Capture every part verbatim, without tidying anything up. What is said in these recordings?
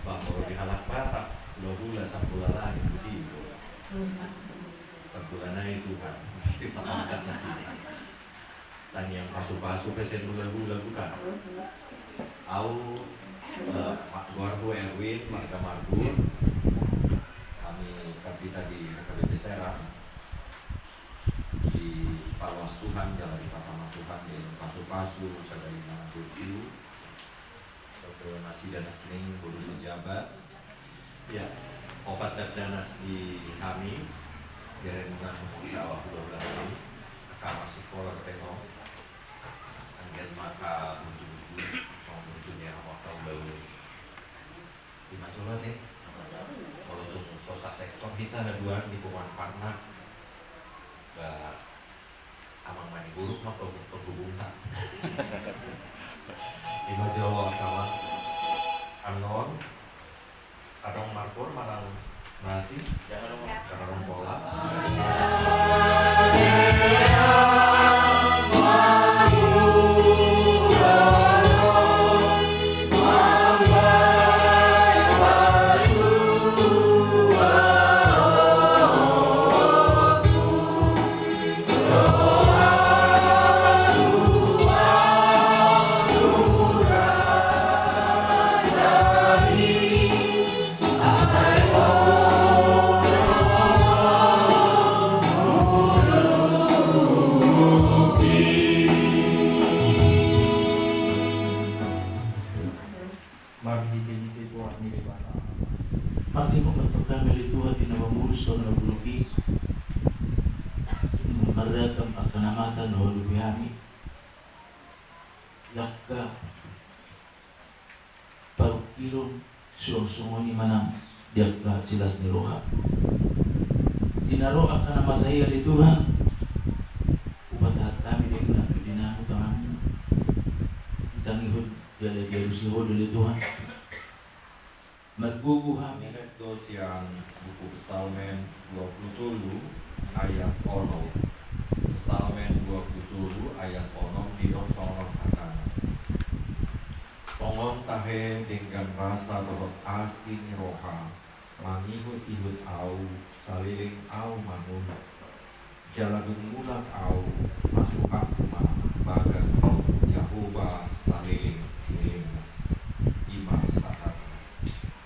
Bah, molo di halak Batak, hula-hula, sampula lahi, bujing do. Sampula nai Tuhan, pasti sapakat nasida. Tangiang pasu-pasu pe sian hula-hula bukan. Au, eh, ma-, goarhu Erwin, marga Marbun. Hami pandita di H K B P Serang. Dipaloas Tuhan, jala dipatama Tuhan, dielek pasu-pasu, sada inna burju. Songon nasida nangkining boru Sijabat. Ia, opat dakdanak di hami, bere muna hula-hula hami, angka masikola dope on, anggiat ma angka burju-burju, songon burju ni angka hula-hula. Ima jolo ate. Molo tung so sasektor hita haduan di punguan Parna. Ba, Amang Maniguruk ma peng-, penghubungta. Ima jolo angka amang. Annon, adong marpor manang nasi? Jangan dong. Jangan dong pola. Marhite-hite goar ni Debata. Marningkok ma antong hami ale Tuhan di na mangurus tano na buruk i. Marragam angka na masa na huadopi hami. Angka parungkilon suang songon i manang di angka silas ni roha. Di na ro angka na masa i ale Tuhan, hupasahat hami do inna tu dinamu tanganmu. Ditangihon jala dialusi Ho do ale Tuhan. Margogo hami. Menek do sian buku Psalmen dua pulu tolu ayat onom. Psalmen dua pulu tolu ayat onom didok songon on hatana. Tongon tahe denggan rasa dohot asi ni roha, mangihut-ihut ahu, saleleng ahu mangolu. Jala dung mulak ahu, masuhakku ma bagas Jahowa saleleng-lelengna. Ima sahatna.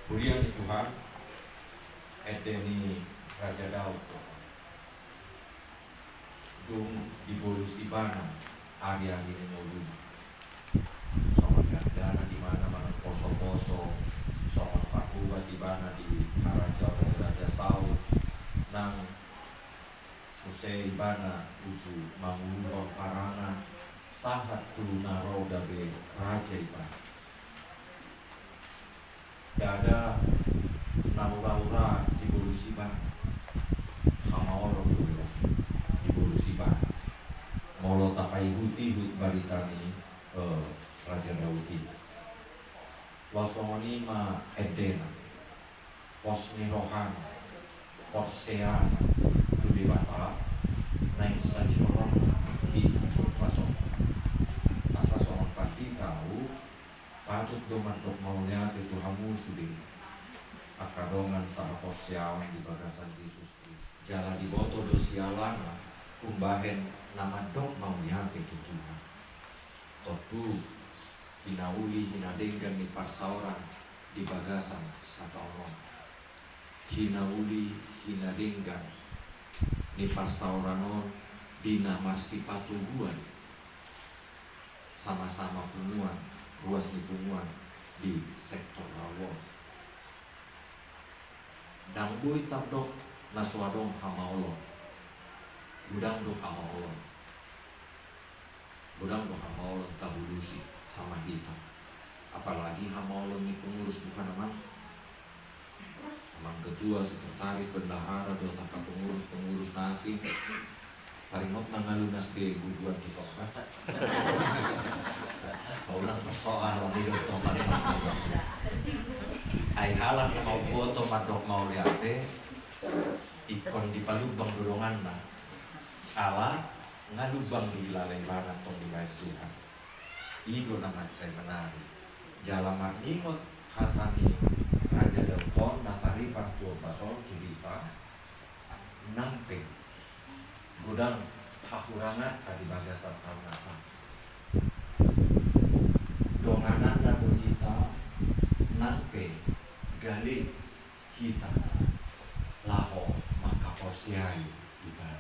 Huria ni Tuhan, ende ni Raja Daud do. Dung dibolus ibana ari-ari ni ngoluna. Songon dakdanak ibana manang poso-poso, songon parhobas ibana di harajaon ni Raja Saul, nang muse ibana uju manguluhon parangan sahat tu na ro gabe raja ibana. Ndada na ura-ura dibolus ibana. Hamaolon do dibolus ibana. Molo tapaihut-ihut barita ni, eh, Raja Daud i. Laos songon i ma endena. Pos ni rohana, porseana tu Debata, naeng sahiroron hita tu pasok. Asa songon pandita ahu, patut do mandok mauliate tu hamu sude angka dongan sahaporseaon di bagasan Jesus Kristus. Jala diboto do sialana umbahen na mandok mauliate tu Tuhan. Tontu, hinauli hinadenggan ni parsaoran di bagasan sataon on. Hinauli hinadenggan ni parsaoran on di na marsipatoguan, sama-sama punguan, ruas ni punguan di sektor Rawo on. Ndang boi tardok na so adong hamaolon. Godang do hamaolon. Godang do hamaolon tabulusi sama hita. Apalagi hamaolon ni pengurus, bukan, Amang? Amang ketua, sekretaris, bendahara dohot angka pengurus-pengurus na asing. Taringot na nga lunas be guguan tu songga. Ulang persoalan i do tong mandok. Ai halak na mamboto mandok mauliate, ingkon dipalumbang do donganna. Ala nga lumbang dihilala ibana tong dibaen Tuhan. I do na mansai menari. Jala marningot hata ni Raja Daud on na taripar tu ombas on tu hita, nang pe godang hahuranganta di bagasan taon na salpu, dongananna do hita, nang pe gale hita laho mangkaporseai Ibana.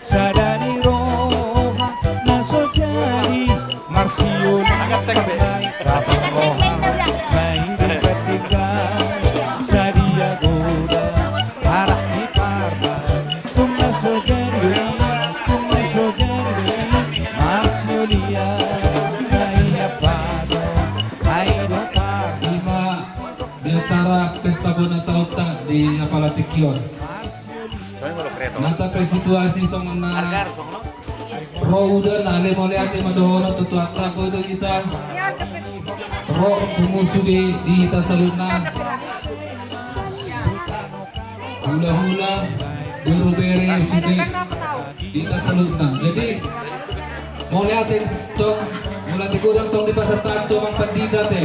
Sada ni roha na so jadi marsioli, rap roha na i do pardenggan, sadia godang arah ni parna, tung na so jadi, tung na so jadi marsioli, na i do pardenggan, na i do pardenggan. Ima di acara pesta bona taonta di apala tingki on. Nata pe situasi songon na ro udan, ale mauliate ma dohonon tu Tuhanta, boi do hita ro pungu sude di hita saluhutna, hulahula, boru, bere, sude di hita saluhutna. Jadi mauliate tong, mauliate godang tong di pasahat tu amang pandita te.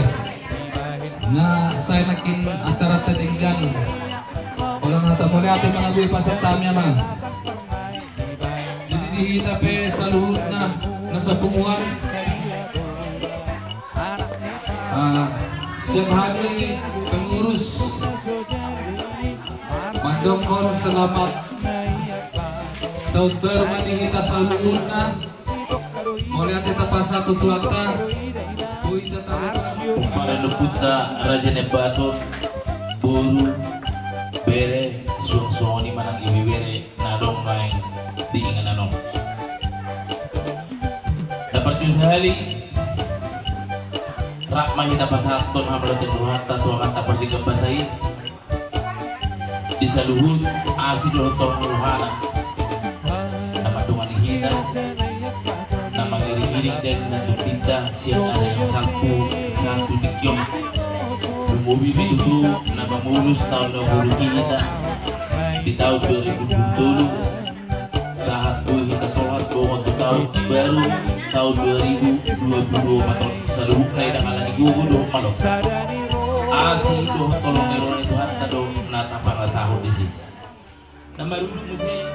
Na sai nangkin acaranta denggan. Olo, na tamauliate ma na boi pasahat hami, amang. Jadi di hita pe saluhutna na sapunguan, ah, sian hami pengurus mandokkon selamat taon baru ma di hita saluhutna. Mauliate tapasahat tu Tuhanta. Boi tataruhon umpara ni ompunta Raja Nababan, boru, bere, suang songon i ma nang ibebere na adong nuaeng di inganan on. Na parjolo sahali, rap ma hita pasahathon hamauliateon ni rohanta tu Amanta Pardenggan Basa i. Di saluhut asi dohot holong ni rohana na mandongani hita, na mangiringiring dalan na tumpinta sian ari na salpu sahat tu tingki on. Lumobi pe tutu na mamolus taon na huhut hita di taon dua ribu dua puluh tolu. Sahat boi hita tohat bongot tu taon baru, taon dua ribu dua puluh opat on. Saluhutna i dang ala ni gogo dohot malo. Asi dohot holong ni roha ni Tuhanta do na tapangasahon disi. Na marudut muse.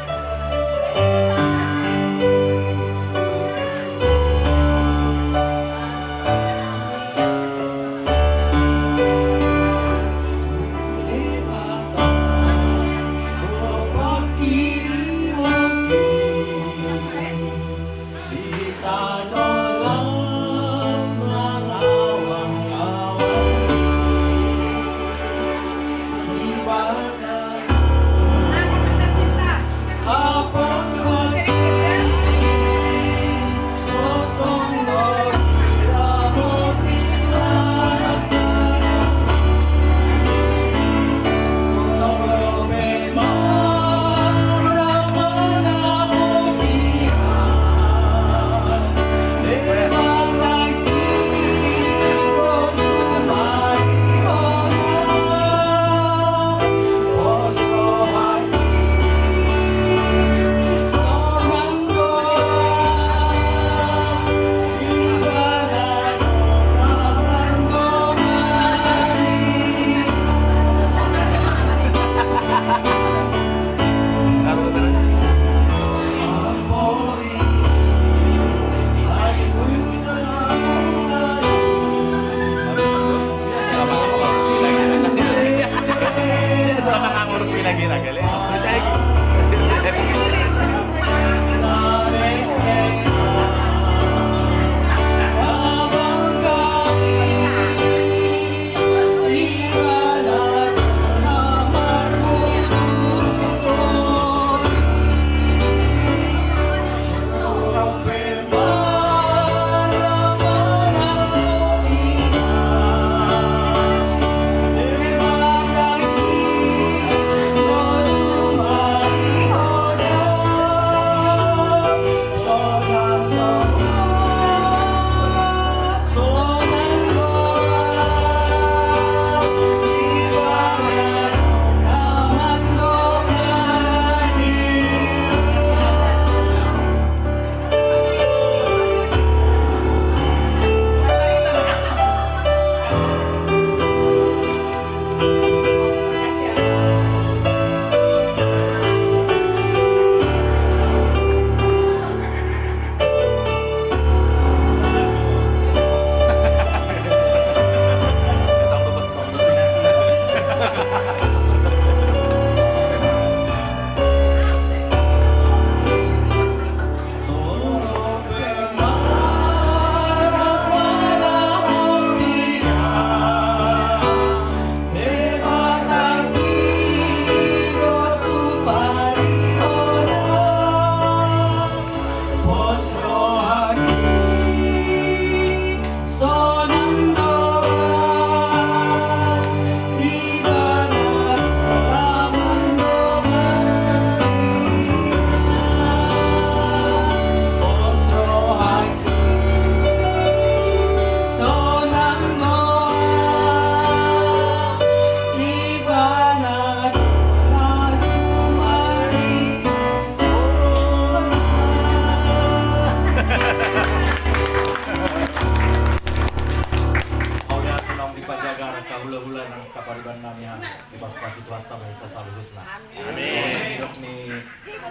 Hulahula nang kapariban nami, dipasupasu Tuhanta ma hita saluhutna. Amin. Didok ni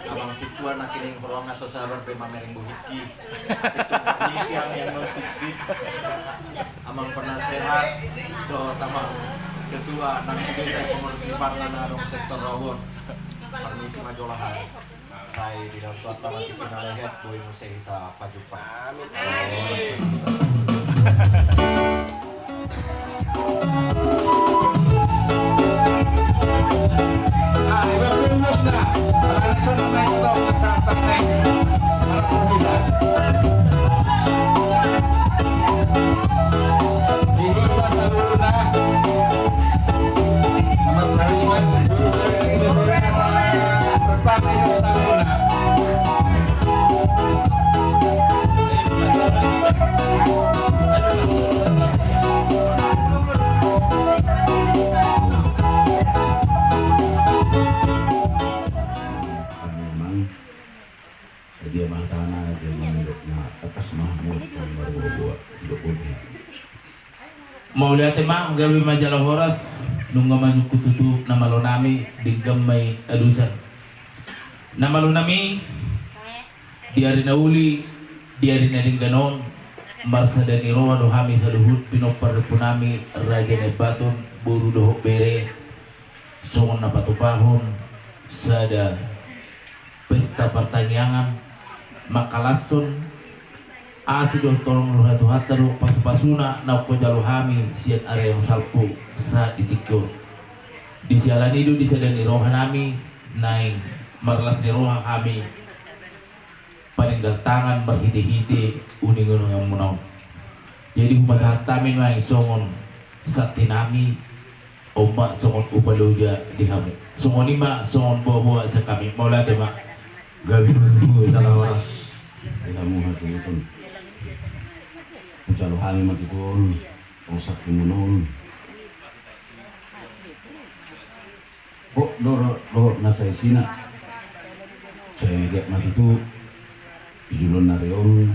amang sintua nangkining, holong na so sabar pe mamereng bohitki. Atik tu parmisi, amang sitsit, amang penasehat dohot amang ketua nang sude pengurus di parna na adong sektor Raubon. Parmisi ma jolo hami. Sai didok Tuhanta ma tingki na lehet, boi muse hita pajumpang. Amin. Sadia ma hatana, dia ma nidokna, tangkas ma hamu marboaboa. Mauliate ma, gabe ma jala horas. Nunga manyukkut tutu na malo nami, denggan ma i alusan. Na malo nami, di ari na uli, di ari na denggan on, marsada ni roha do hami saluhut pinompar ni ompu nami Raja Nabaton, boru dohot bere, songon na patupahon sada pesta partangiangan, mangkalashon asi dohot holong ni roha ni Tuhanta dohot pasupasuna naung hujalo hami sian ari na salpu sahat di tingki on. Di siala ni i do di sada ni roha nami naeng marlas ni roha hami paninggal tangan marhitehite uninguninganmuna on. Jadi hupasahat hami nuaeng songon santi nami, on ma songon upa loja di hamu. Songon i ma songon boaboa sian hami. Mauliate ma. Gabe ma tutu jala horas di hamu hatubuton. Hujalo hami ma tutu on, songon santimuna on. Bot do, dohot na saisina. Sai anggiat ma tutu di joloan ni ari on,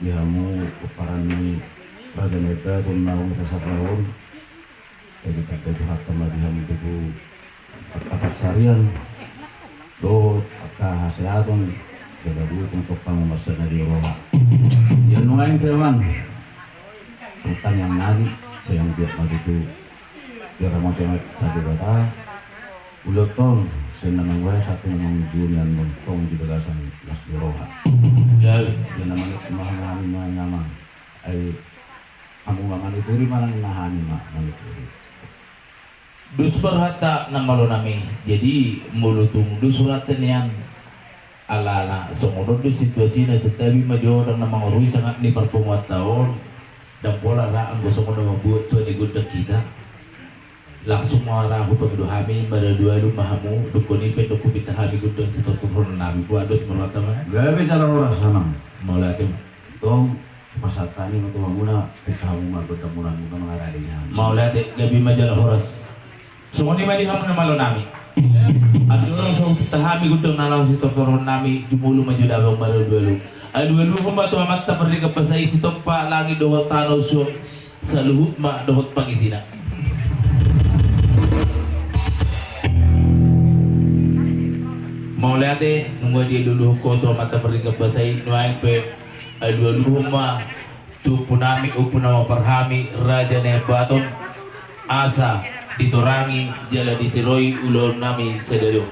di hamu pomparan ni Raja Nabaton naung hita sasada on, sai ditanda Tuhanta ma di hamu tutu angka pansarian dohot angka hasehaton, jala tutu tongtong hamu marsada ni roha. Ia nuaeng pe on, tongtong tangiang nami, sai anggiat ma tutu diramoti Amanta Debata ulaonta on, sai na manggohi sahat tu na mangujungi annon tong di bagasan las ni roha. Ia na manuturi ma hami ma, amang. Ai hamu ma manuturi manang na hami ma manuturi. Dos ma rohanta na malo nami. Jadi molo tung dos rohanta nian, alana songon on do situasina, santabi ma jo, ndang na mangorui sangap ni parpunguanta on. Ndang pola ra anggo songon na mambuat tua ni gondang hita. Langsung ma ra hupangido hami, maralualu ma hamu, dungkon i pe ndang hupinta hami gondang sitortorhon nami. Boha, dos ma rohanta ma. Gabe jala horas, amang. Mauliate ma. Tong, pasahat hami ma tu hamuna, pinta hamu ma gondangmuna, muna mangarade ni hami. Mauliate, gabe ma jala horas. Songon i ma di hamu na malo nami. Andorang so hupinta hami gondang na laho sitortorhon nami, jumolo ma jo damang maralualu. Alualuhon ma tu Amanta Pardenggan Basa i, sitompa langit dohot tano, suang saluhut ma dohot pangisina. Mauliate, nunga dialualuhon ho tu Amanta Pardenggan Basa i, nuaeng pe alualuhon ma tu ompu nami, ompu na maparhami, Raja Nabaton, asa ditorangi jala ditiloi ulaon nami sadari on.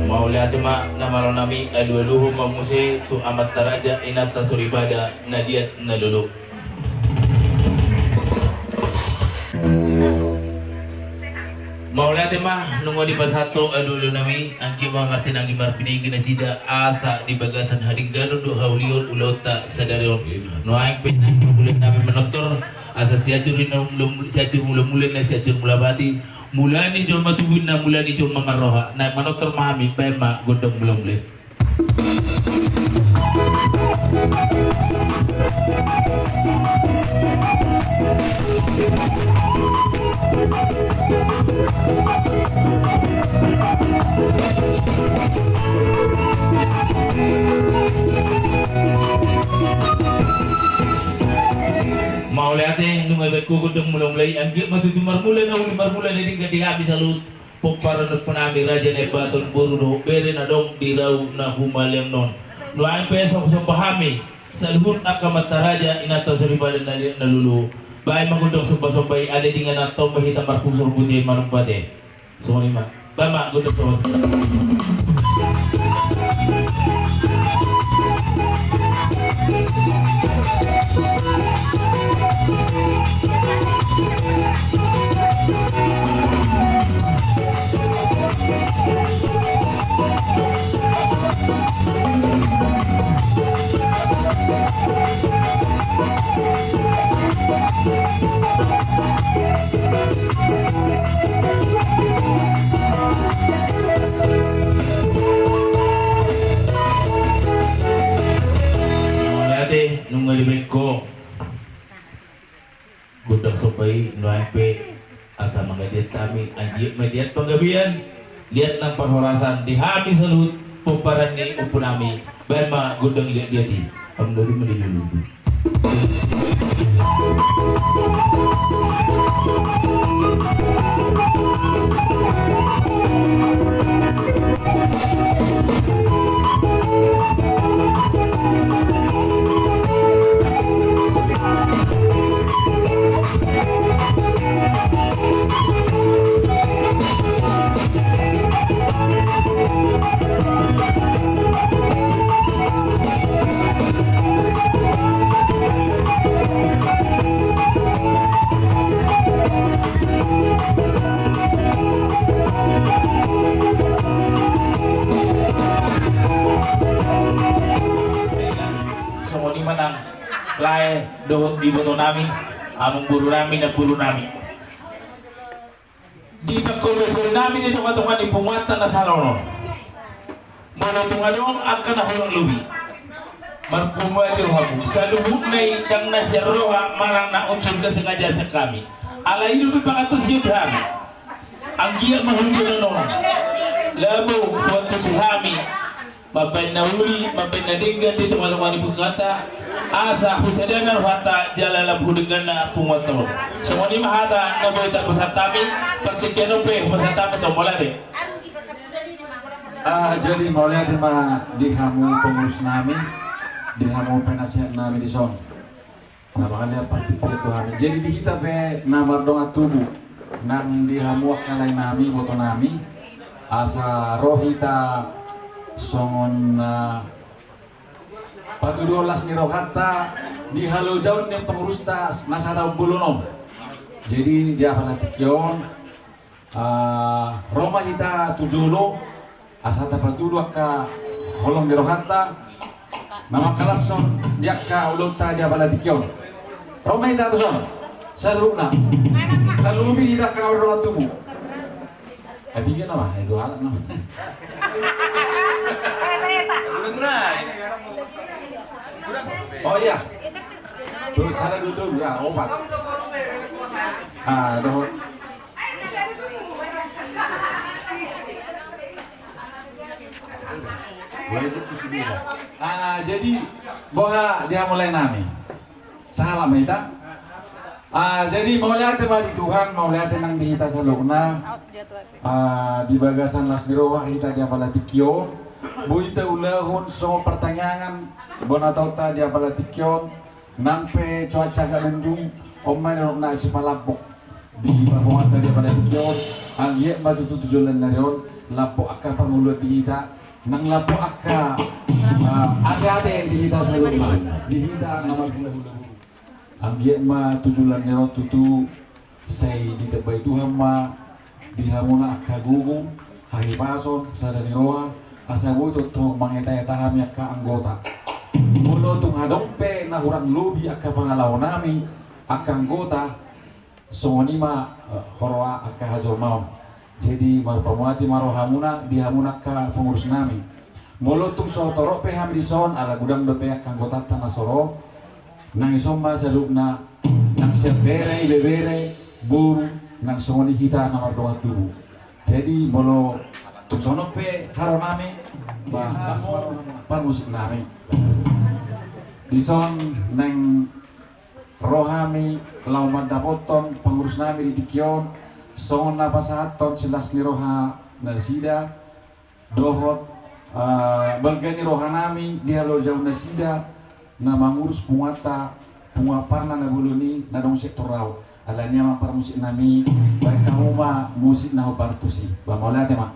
Mauliate ma na malo nami, alualuhon ma muse tu amanta raja, inanta soripada, na liat na lolo. Mauliate ma, nunga dipasahat ho alualu nami, anggiat ma martinangi marbinege nasida, asa di bagasan hadengganon dohot haulion ulaonta sadari on. Nuaeng pe naeng ma mula nami manortor, asa sianjur ni mula, sianjur mula, mula na sianjur mula pati, mula ni jolma tubu, na mula ni jolma marroha, naeng manortor ma hami, baen ma gondang mula mula. Mauliate, nunga dibaen ho gondang mula-mula i, anggiat ma tutu marmula na uli, marmula na denggan di hami saluhut pomparan ni ompunami Raja Nababan, boru dohot bere na adong di Rau na humaliang on. Nuaeng pe somba-somba hami saluhut angka amanta raja, inanta soripada na liat na lolo. Baen ma gondang somba-somba i, ale di ingananta on ma hita marpusol putih manumpa te. Songon i ma. Baen ma gondang somba-somba. Mauliate, nunga dibaen ho gondang somba i, nuaeng pe asa mangaliat hami, anggiat ma liat panggabean, liat nang parhorasan di hami saluhut pomparan ni ompunami. Baen ma gondang liat-liat i. Hamu dua ma di lulu. Songon i ma nang lae dohot ibotonami, amangborunami, namborunami. Di pangkorhon nami di tonga-tonga ni punguanta na saleleng on, molo tung adong angka na hurang lobi, marpunguan di rohamu, saluhutna i ndang na sian roha manang na unsur kesengajaan sian hami. Alai i dope pangantusion di hami. Anggiat ma hujalo on labo huantusi hami mambaen na uli, mambaen na denggan di tonga-tonga ni punguanta, asa husadanan rohanta jala lam hudengganna punguanta on. Songon i ma hata na boi tarpasahat hami, partingkian on pe hupasahat hami tu hamu, mauliate. Ah, jadi mauliate ma di hamu pengurus nami, di hamu penasehat nami dison. Na mangaliat partingkian tu hami. Jadi di hita pe na mardongan tubu, nang di hamu angka lae nami, iboto nami, asa ro hita songon, ah, patuduhon las ni rohanta di halojaon ni pangurusta na sada bolon on. Jadi di apala tingki on, ah, ro ma hita tu jolo, asa tapatudu angka holong ni rohanta na mangkalashon di angka ulaonta di apala tingki on. Ro ma hita tu son, saluhutna. Tarlumobi di hita angka na mardongan tubu. Eh, piga nama? Eh, dua halak nama. Oh iya. Tuh, sada, dua, tolu, ya, opat. Ah, dohot. Ah, jadi boha di hamu lae nami? Salam hita. Ah, jadi mauliate ma di Tuhan, mauliate nang di hita saluhutna. Ah, di bagasan las ni roha hita di apala tingki on. Boi taulahon songon partangiangan bona taonta di apala tingki on. Nang pe cuaca agak mendung, on ma nidokna asi palambok di parpunguanta di apala tingki on, anggiat ma tutu tu joloan ni ari on lambok angka pangoluan di hita, nang lambok angka, ah, ate-ate di hita saluhutna, di hita na marhulahula. Anggiat ma tu joloan ni ari on tutu sai ditambai Tuhan ma di hamuna angka gogo, hahipason, sada ni roha, asa boi tongtong mangetaeta hami angka anggota. Molo tung adong pe na hurang lobi angka pangalaho nami angka anggota, songon i ma, eh, huroha angka hajolmaon. Jadi marpamuati ma rohamuna di hamuna angka pengurus nami. Molo tung so torop pe hami dison, ala godang dope angka anggotanta na so ro, nang ison ma saluhutna, nang sian bere, ibebere, boru, nang songon i hita na mardongan tubu. Jadi molo tung songon on pe haroa nami, ba las ma parmusik nami. Dison nang Ro hami laho mandapothon pangurus nami di tingki on, songon na pasahathon silas ni roha nasida, dohot, eh, balga ni roha nami di halojaon nasida, na mangurus punguanta, punguan Parna na bolon i, na adong sektor rau. Alani i amang parmusik nami, baen hamu ma musik na hombar tusi. Ba mauliate ma.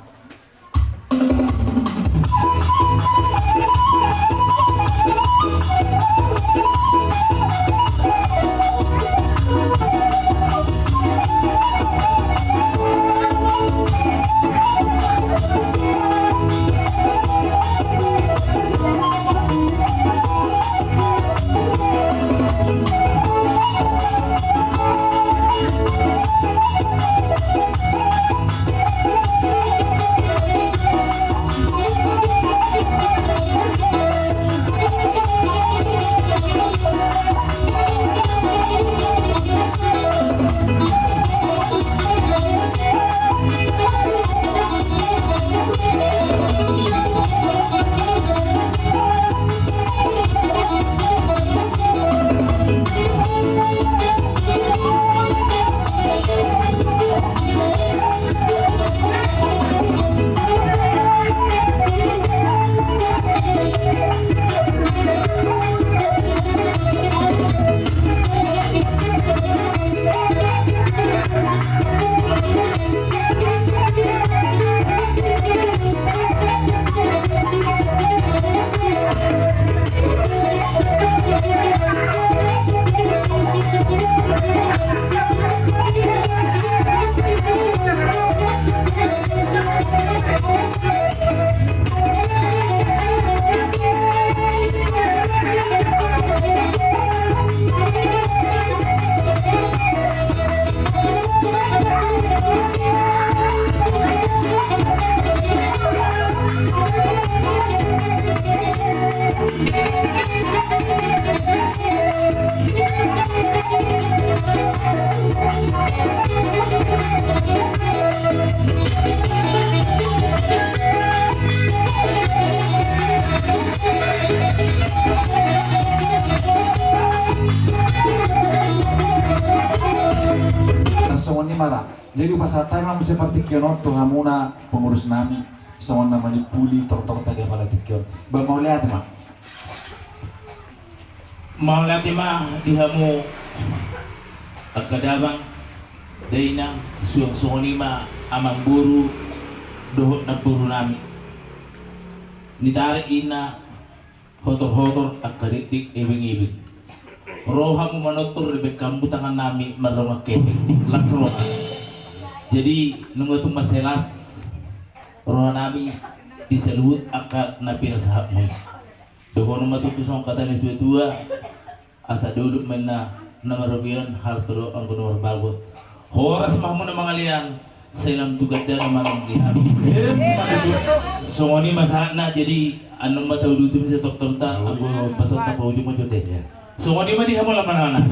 Songon i ma ra. Jadi hupasahat hami ma muse partingkian on tu hamuna pengurus nami, songon na manimpuli tortorta di apala tingki on. Ba mauliate ma. Mauliate ma di hamu angka damang, dainang, suang songon i ma amangboru dohot namboru nami. Nitarik inna hotor-hotor angka dikdik ebeng-ebeng. Ro hamu manortor, dibaen hamu tangan nami mardongan hepeng. Las roha. Jadi nunga tung mansai las roha nami di saluhut angka na pinasahatmu i. Dohonon ma tutu songon hata ni natua-tua, asa dodok ma inna na marrobean, harto do anggo na marbagot. Horas ma hamu na mangalean, sai lam tu gandana manang di hami. Songon i ma sahatna, jadi annon ma tauduti muse tortorta, anggo pasahat paujung ma jote. Songon i ma di hamu lamanana.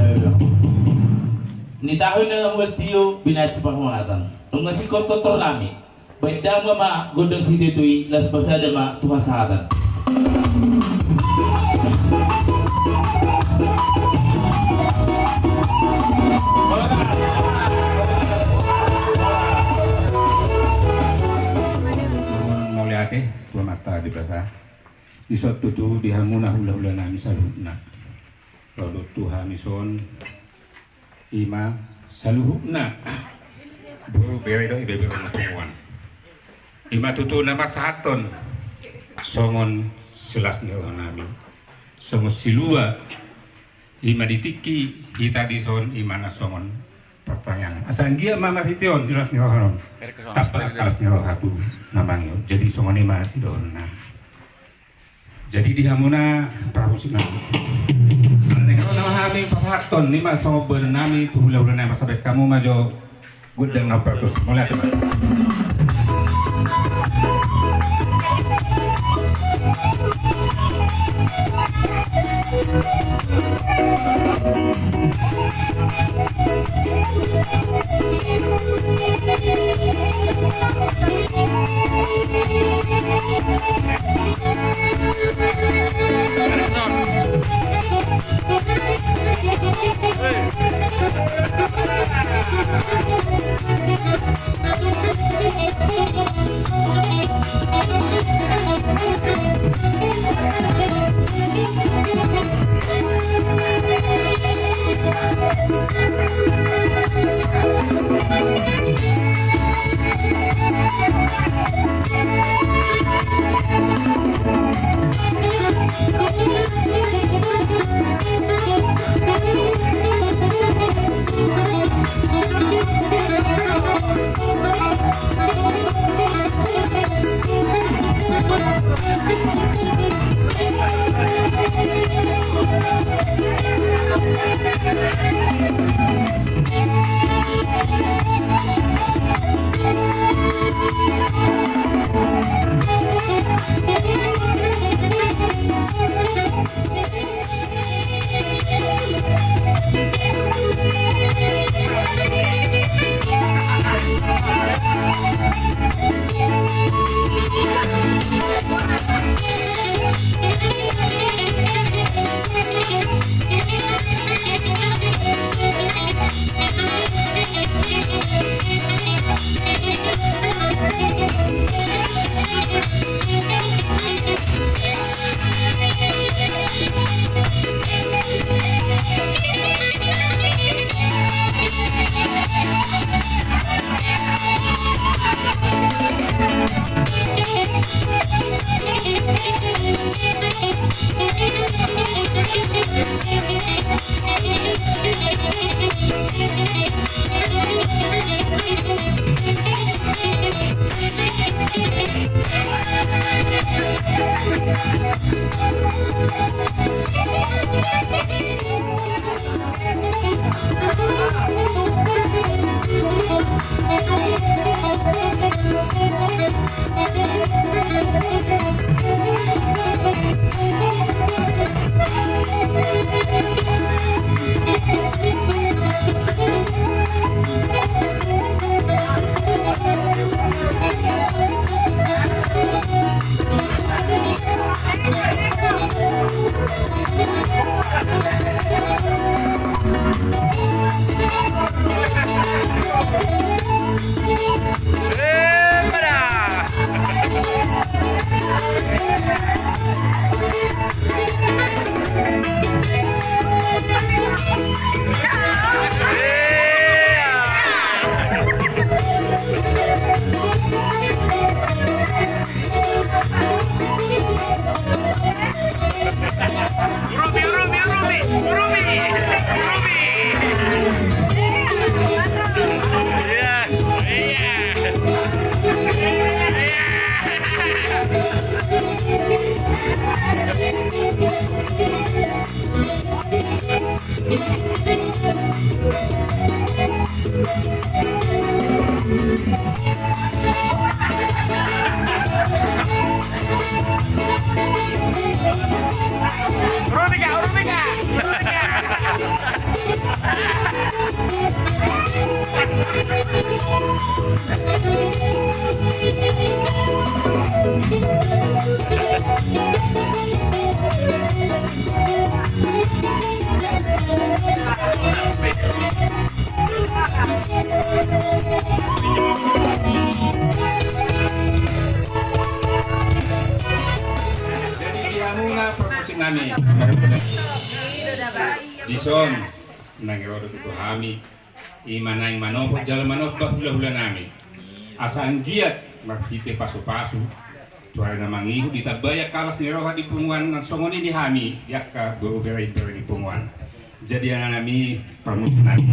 Ni tahu na mual tio binaen tu panghuatan. Nunga singkop tortor nami. Baen damang ma gondang sitio-tio i, laos pasada ma tu hasahatan. Mauliate tu Amanta di basa. Dison tutu di hamuna hula-hula nami saluhutna. Ro do tu hami son. Ima saluhutna boru, bere dohot ibebere na tongan. Ima tutu na pasahathon songon silas ni roha nami, songon silua. Ima di tingki hita dison ima na songon partangiangan. Asa anggiat ma marhite on di las ni roha on tampak las ni roha tu na mangihut. Jadi songon i ma sidohononna. Jadi di hamuna parmusik nami. Sandeng ro nama hami pasahathon nima songon boru nami tu hula-hula nami, asa baen hamu ma jo gondang na partus. Mulai coba. Urupi, urupi, urupi, urupi, urupi. Iya, iya. Iya. Jadi di hamuna parmusik nami, dison nang ro do tu hami, i ma naeng manopot jala manomba hulahula nami. Asa anggiat marhite pasupasu tu ari na mangihut ditambai angka las ni roha di punguan, nang songon i di hami di angka boru bere-bere ni punguan. Jadi anak nami, parmusik nami,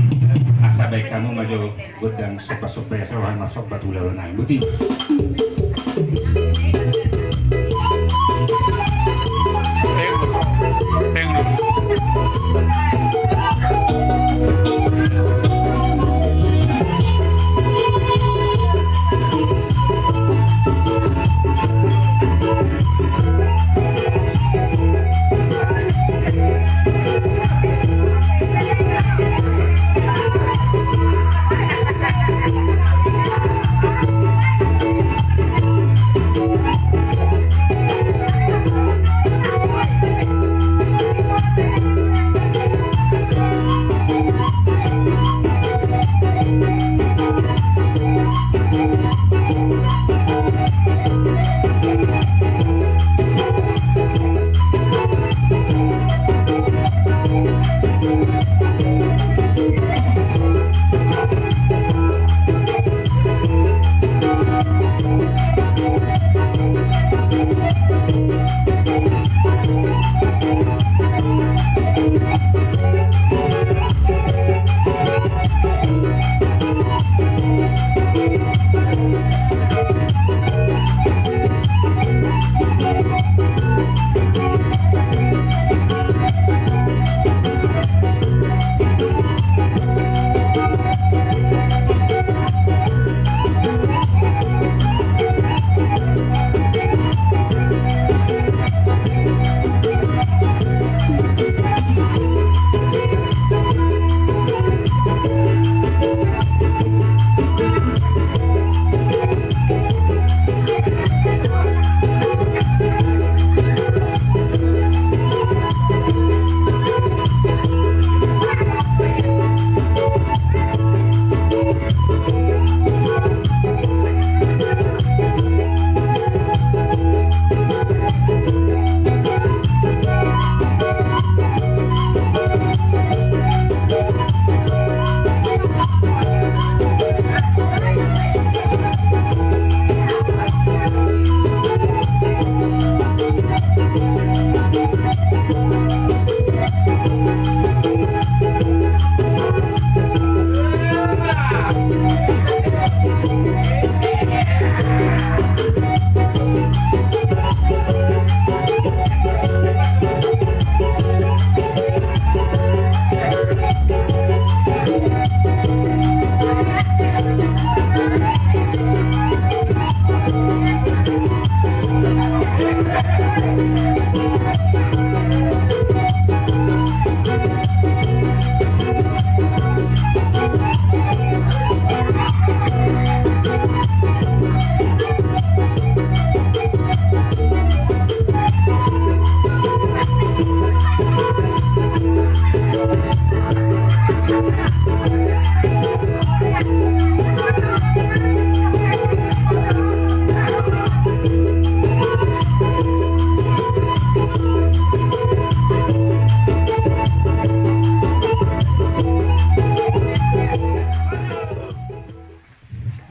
asa baen hamu ma jo gondang somba-somba, asa roha marsomba tu hulahula nami. Boti.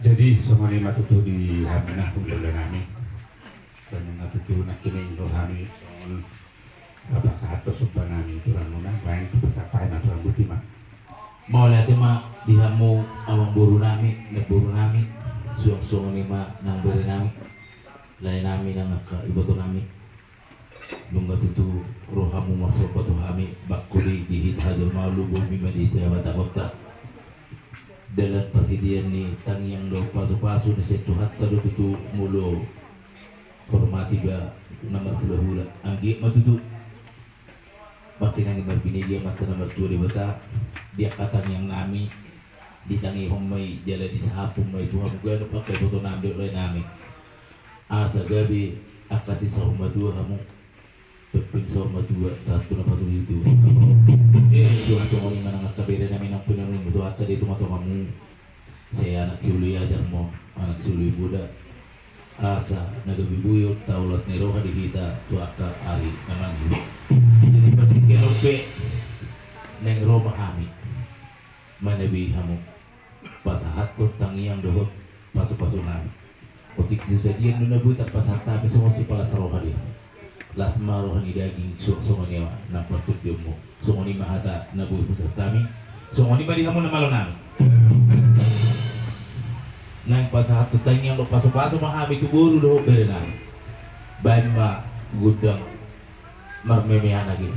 Jadi songon i ma tutu di hamuna hulahula nami. Songon i ma tutu nangkining roha nami songon pasahat tu somba nami tu hamuna, baen tu pasahat hami ma tu hamu, botima. Mauliate ma di hamu amangboru nami, namboru nami, suang songon i ma nang bere nami, lae nami nang angka iboto nami. Nunga tutu rohamu marsomba tu hami, bangku di, di hita hajolmaon, lubumi ma di jabatahonta. Dalan parhitean ni tangiang dohot pasupasu na sian Tuhanta do tutu molo hormati ba na marhulahula. Anggiat ma tutu martinangi marbinege Amanta na martua Debata di angka tangiang nami, ditangihon ma i jala disahaphon ma i tu hamu ganup angka iboto nami dohot lae nami. Asa gabe angka sisaur matua hamu. Pepeng saur matua, sahat tu na patupatupa. Suang songon i ma nang angka bere nami nang pinangido ni Tuhanta di tongatongamu. Sai anak siului ajar ma on, anak siului boda. Asa na gabe boi on taulas ni roha di hita tu angka ari na mangihut. Jadi partingkian on pe naeng ro ma hami manabi hamu pasahathon tangiang dohot pasupasu nami. Otik sisadian do na boi tarpasahat hami songon sipalas roha di hamu. Las ma roha ni daging suang songon i ma nang partondionmu. Songon i ma hata na boi hupasahat hami. Songon i ma di hamu na malo nami. Naeng pasahathon tangiang dohot pasupasu ma hami tu boru dohot bere nami. Baen ma gondang marmemean age.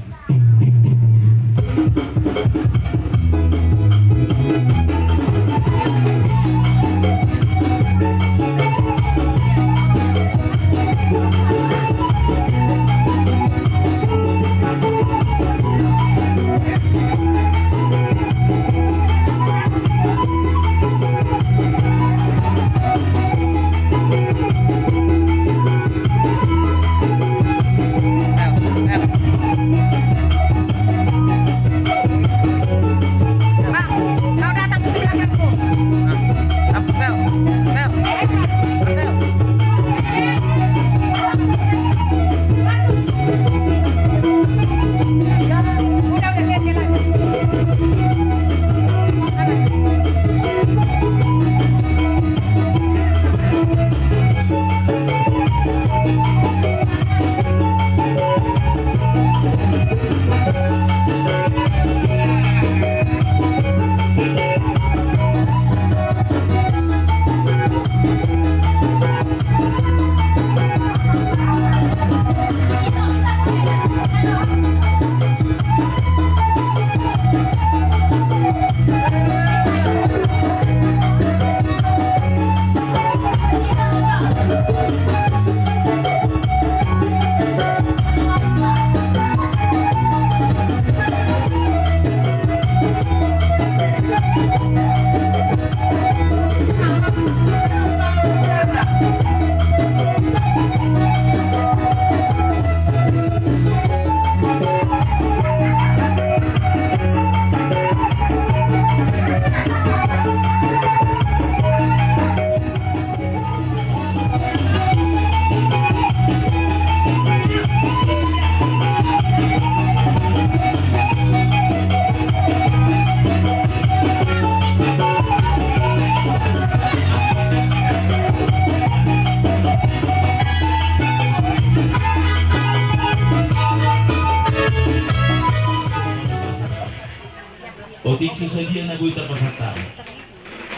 Otik so sadia na boi tapasahat hami.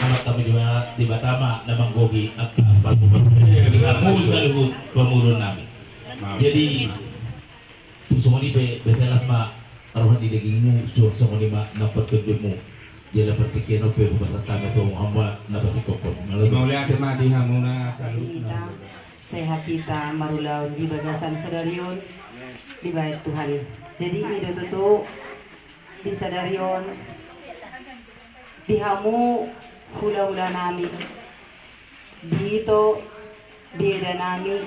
Amanta Debata ma na manggohi angka pargumulan nami. Jadi, songon i pe, biasa las ma roha ni dagingmu, songon i ma na patundukmu. Jala partingkian on pe hupasahat hami tu hamu ma na pasingkophon. Mauliate ma di hamuna saluhutna. Sehat hita marulaon di bagasan sadari on dibahen Tuhan. Jadi i do tutu di sadari on di hamu hulahula nami, di ito, di eda nami,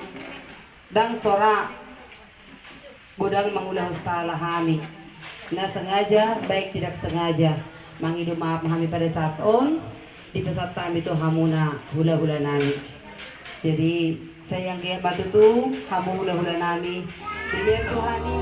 ndang so ra godang mangulahon sala hami na sengaja baik tidak sengaja. Mangido maaf ma hami pada saat on dipasahat hami tu hamuna hulahula nami. Jadi sai anggiat ma tutu hamu hulahula nami dilehon Tuhan i.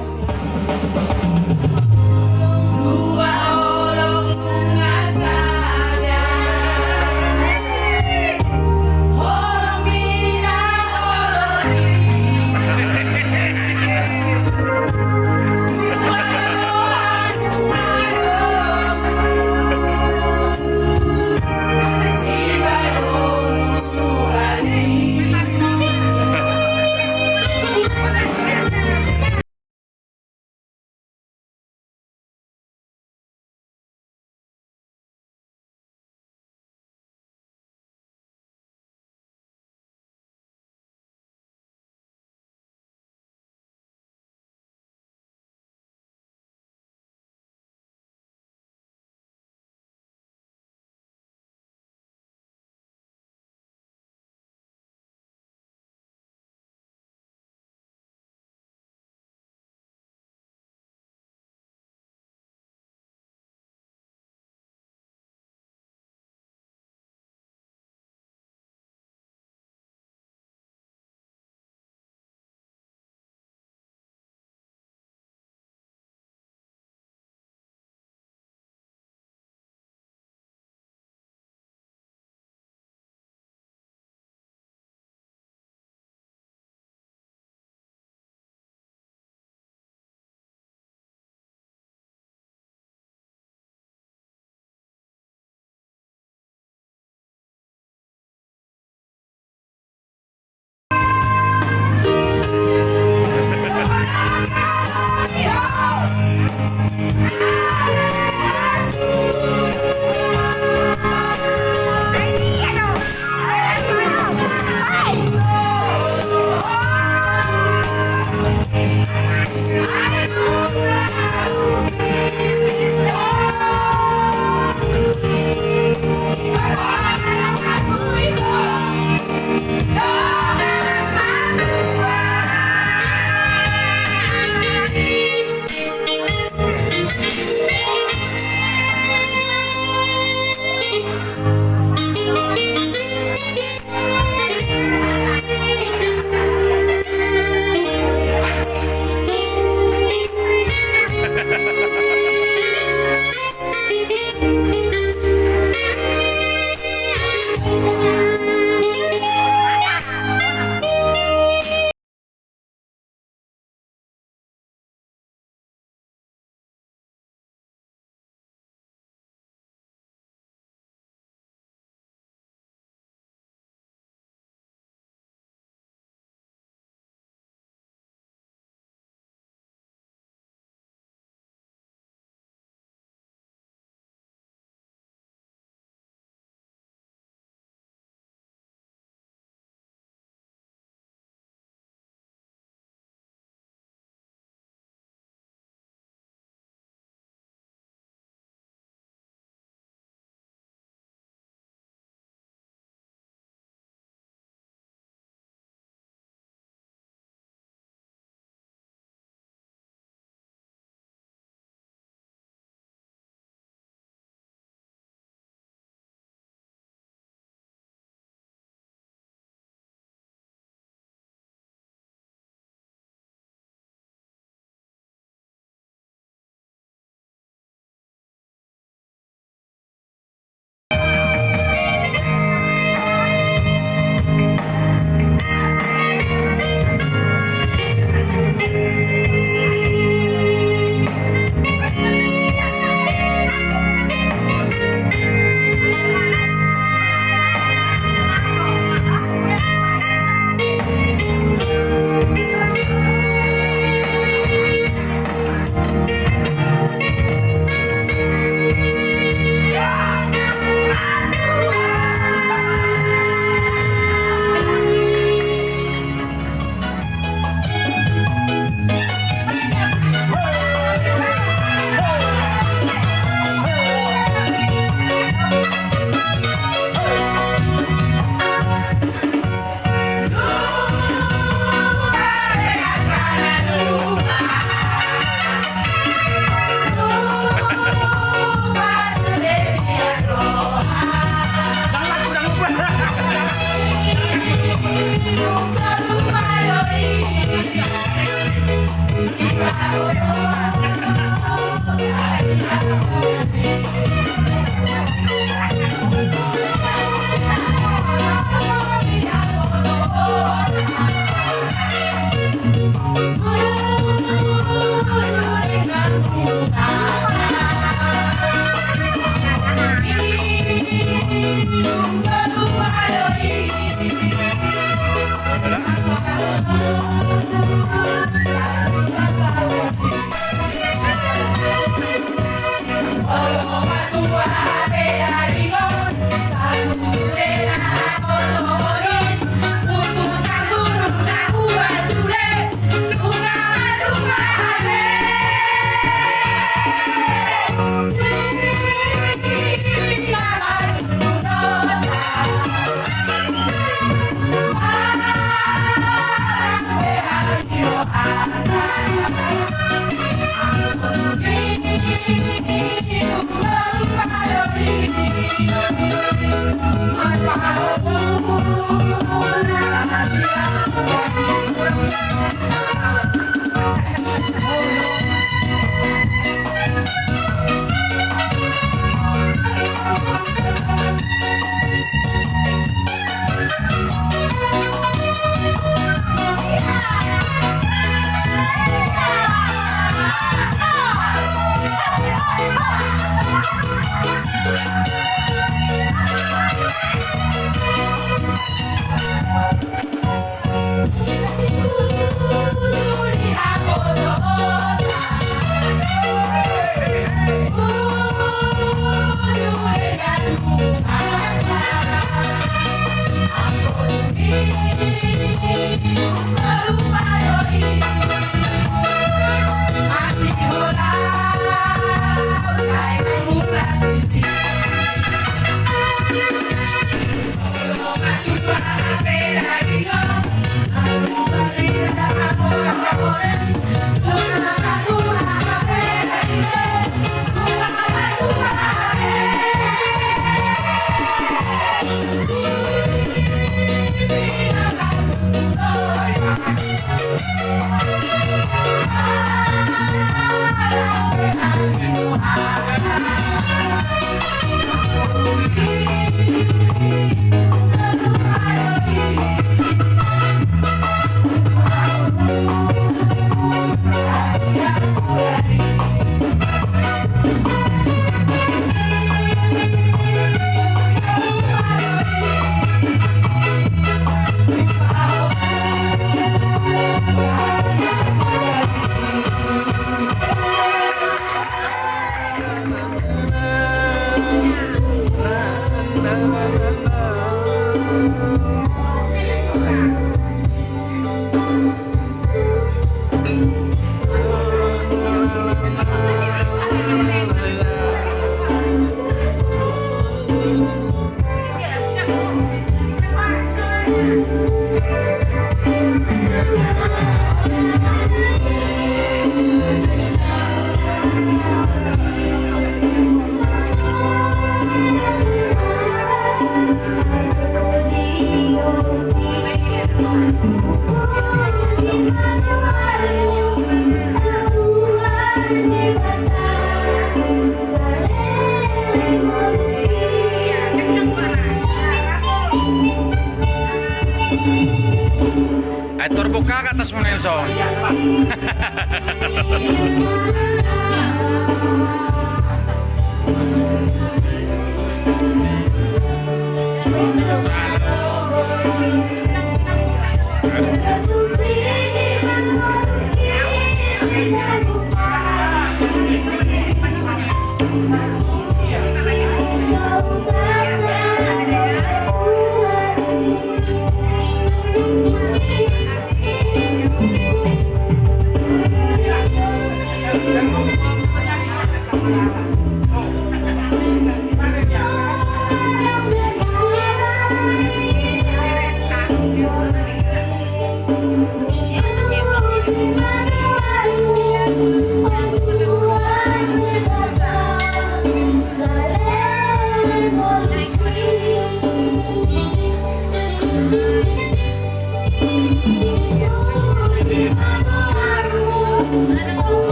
Ai torbok ka atas mana yang so.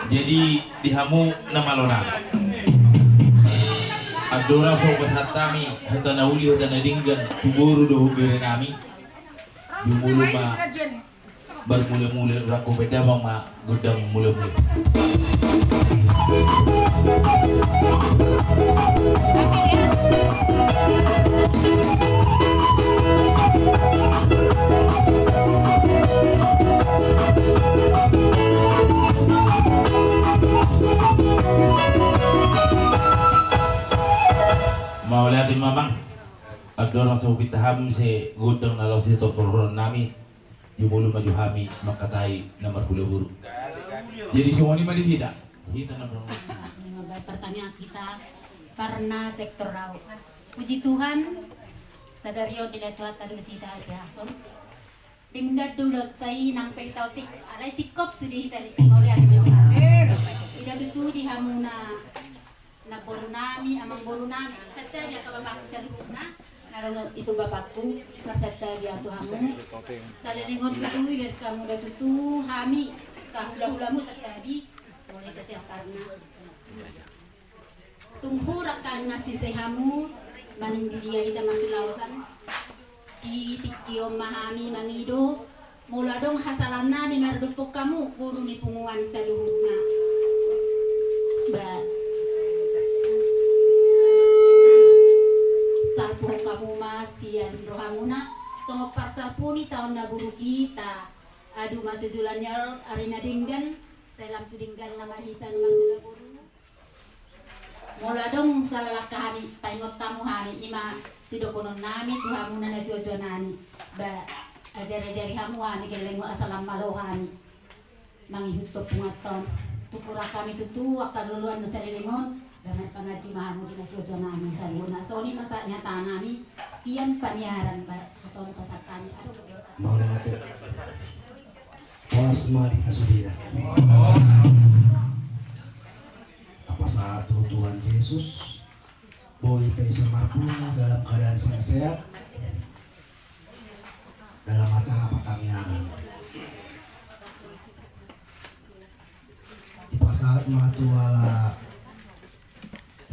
Jadi di hamu na malo nami, andorang so hupasahat hami hata na uli hata na denggan tu boru dohot bere nami, jumolo ma marmulemule, rangkon baen damang ma gondang mulemule. Mauliate ma amang. Andorang so hupinta hamu muse gondang na laho sitortorhon nami, jumolo ma jo hami mangkatai na marhula boru. Jadi songon i ma di hita. Hita na marhula boru. Pertanyaan kita, Parna sektor Rau. Puji Tuhan, sadari on dilehon Tuhan tanda hita hape ason. Denggan do ulaonta i nang pe hita otik, alai singkop sude hita disi, mauliate ma Tuhan. Ida tutu di hamuna namboru nami, amangboru nami, santabi angka bapakku saluhutna, na ro ito bapakku, marsantabi au tu hamu. Saleleng on tutu, ibereng hamu do tutu hami, angka hulahulamu santabi, mauliate sian Parna. Tung hurang hami marsise hamu, manang di dia hita marsilaosan. Di tingki on ma hami mangido, molo adong hasalaannami maradophon hamu, boru ni punguan saluhutna. Ba, salpuhon hamu ma sian rohamuna, songon parsalpu ni taon na buruk i, taadu ma tu joloan ni ari na denggan, sai lam tu dengganna ma hita na marhula boru. Molo adong sala langka hami, paingot hamu hami, i ma sidohonon nami tu hamu na natuatua nami. Ba, ajarajari hamu hami, gelleng ma asa lam malo hami mangihuthon punguanta on. Tung hurang hami tutu angka loloan na saleleng on, ba marpanganju ma hamu di natuatua nami saluhutna. Songon i ma sahat ni hata nami sian paniaran, ba, hata on pasahat hami. Aduh. Mauliate. Horas ma di hasudena. Yesus, boi hita ison marpungu dalam keadaan sehat-sehat, dalam acara pertanian. Dipasahat ma tu ala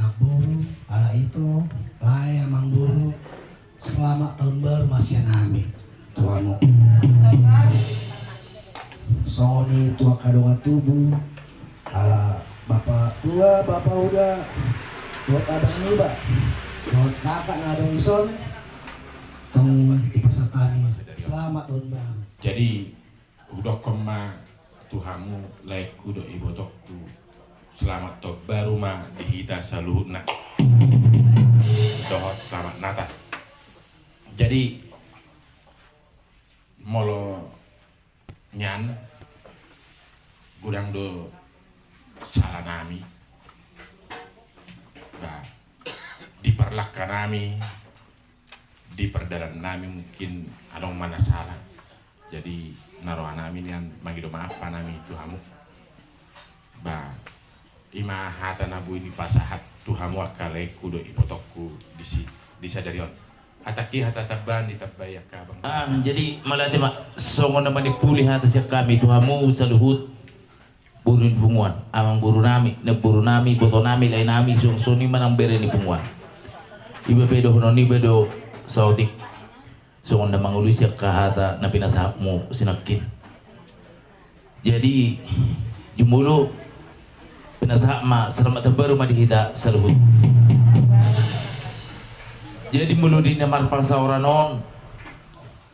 namboru, ala ito, lae, amangboru, selamat tahun baru ma sian hami tu hamu. Songon i tu angka dongan tubu, ala bapa tua, bapa uda, dohot abang niba, dohot kakak na adong ison, tong dipasahat hami selamat tahun baru. Jadi, hudokkon ma tu hamu, laengku dohot ibotongku, selamat tahun baru ma di hita saluhutna. Dohot selamat Natal. Jadi, molo nian, godang do sala nami. Ba, di parlangka nami, di pardalan nami mungkin adong ma na sala. Jadi, na roha nami nian mangido maaf ma nami tu hamu. Ba, i ma hata na boi nipasahat tu hamu angka laengku dohot ibotongku di si, di sadari on. Hatangki hata tambahan ditambai angka abang. Ah, jadi mauliate ma, songon na manimpuli hata sian hami tu hamu saluhut boru ni punguan, amangboru nami, namboru nami, iboto nami, lae nami, songon, songon i ma nang bere ni punguan. Iba pe dohonon niba do saotik, songon na mangalusi angka hata na pinasahatmu sinangkin. Jadi, jumolo pinasahat ma selamat tahun baru ma di hita saluhut. Jadi, molo di na marparsaoran on,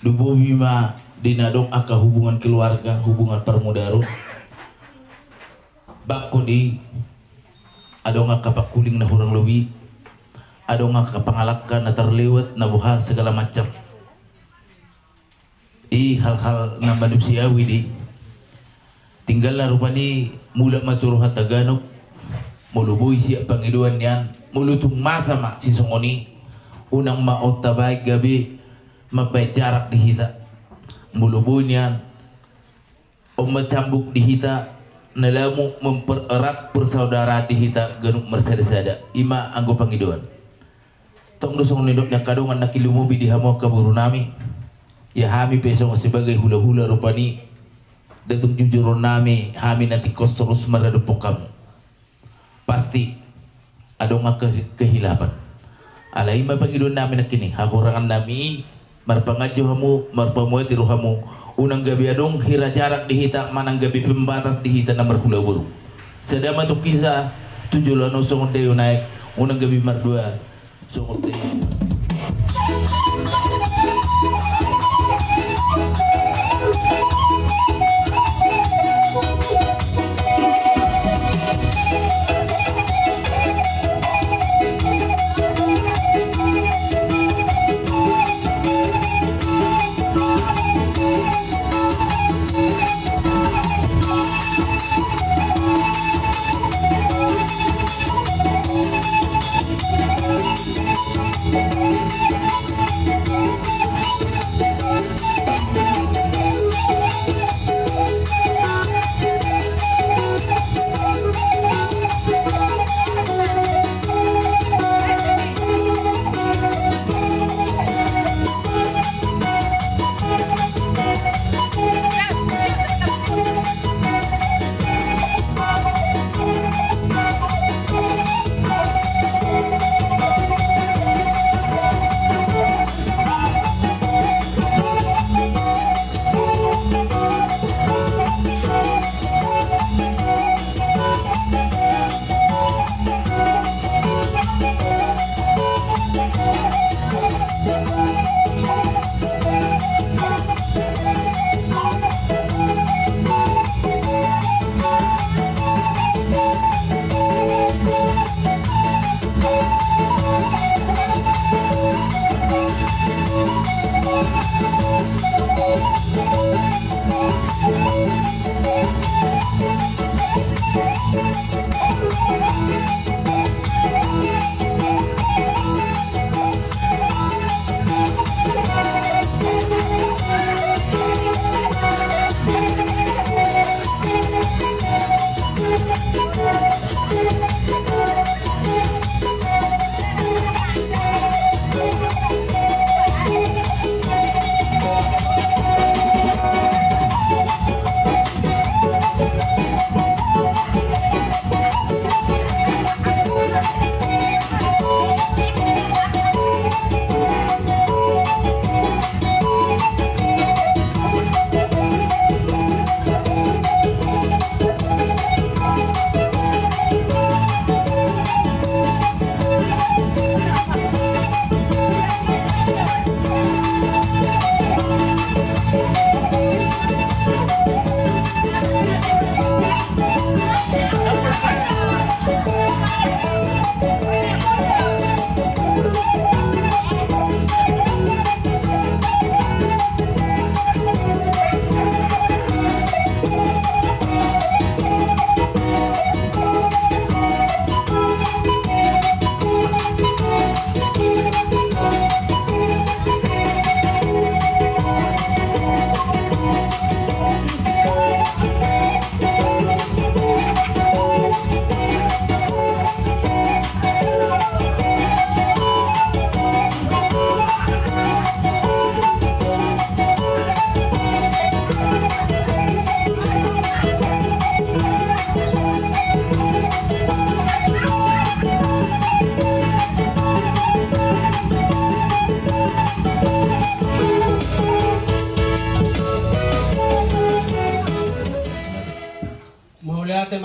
lumobi ma di na adong angka hubungan keluarga, hubungan parmudaron. Bangkon i, adong angka pangkuling na hurang lobi, adong angka pangalangka na tarlewat, na boha, segala macam. I hal-hal na manusiawi do i. Tinggalna rupani mulak ma tu rohanta ganup, molo boi sian pangidoan nian, molo tung masa ma sisongon i, unang ma on tabaen gabe mambaen jarak di hita. Molo boi nian, on ma cambuk di hita, na lamu mempererat persaudaraan di hita ganup marsada-sada. I ma anggo pangidoan. Tong do songon nidok ni angka dongan nangkin, lumobi di hamu angka boru nami. Ia hami pe songon sebagai hula-hula rupani, nda tung jujuron nami, hami na tingkos torus maradophon hamu. Pasti adong angka ke-, kehilapan. Alai i ma pangidoan nami nangkin i, hahurangan nami i, marpanganju hamu, marpamuati rohamu, unang gabe adong hira jarak di hita, manang gabe pembatas di hita na marhula boru. Sada ma tu hita, tu joloan on songon daion aek, unang gabe mardua songon daion.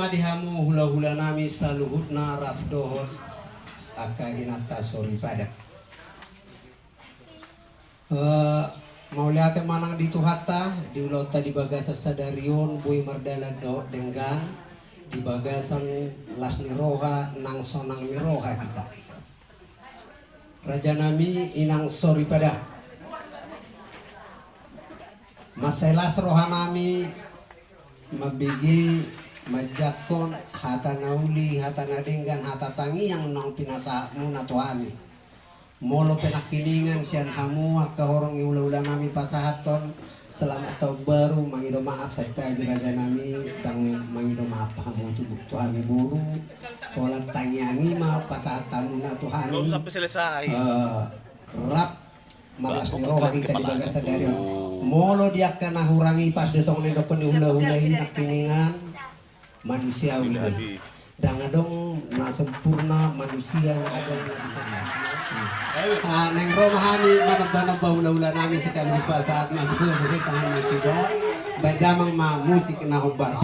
Di hamu hula-hula nami saluhutna rap dohot angka inanta soripada. Eh, mauliate ma nang di Tuhanta, di ulaonta di bagasan sadari on boi mardalan dohot denggan, di bagasan las ni roha nang sonang ni roha hita. Raja nami inang soripada. Mansai las roha nami mambege manjangkon hata na uli, hata na denggan, hata tangiang naung pinasahatmuna tu hami. Molo pe nangkiningan sian hamu angka horong ni hula-hula nami pasahathon selamat tahun baru, mangido maaf sahat tu hami raja nami, ndang mangido maaf hamu tu, tu hami boru. Holan tangiang i ma pasahat hamuna tu hami. Sampai selesai. Eh, rap marlas ni roha hita di bagasan sadari on. Molo di angka na hurang i, pas do songon na nidokkon ni hula-hula i nangkiningan, manusiawi do i. Ndang adong na sempurna manusia, na adong na di tengah. Ah, naeng ro ma hami manamba-namba hula-hula nami sekaligus pasahat ma, bege tangan nasida. Baen damang ma musik na hombar.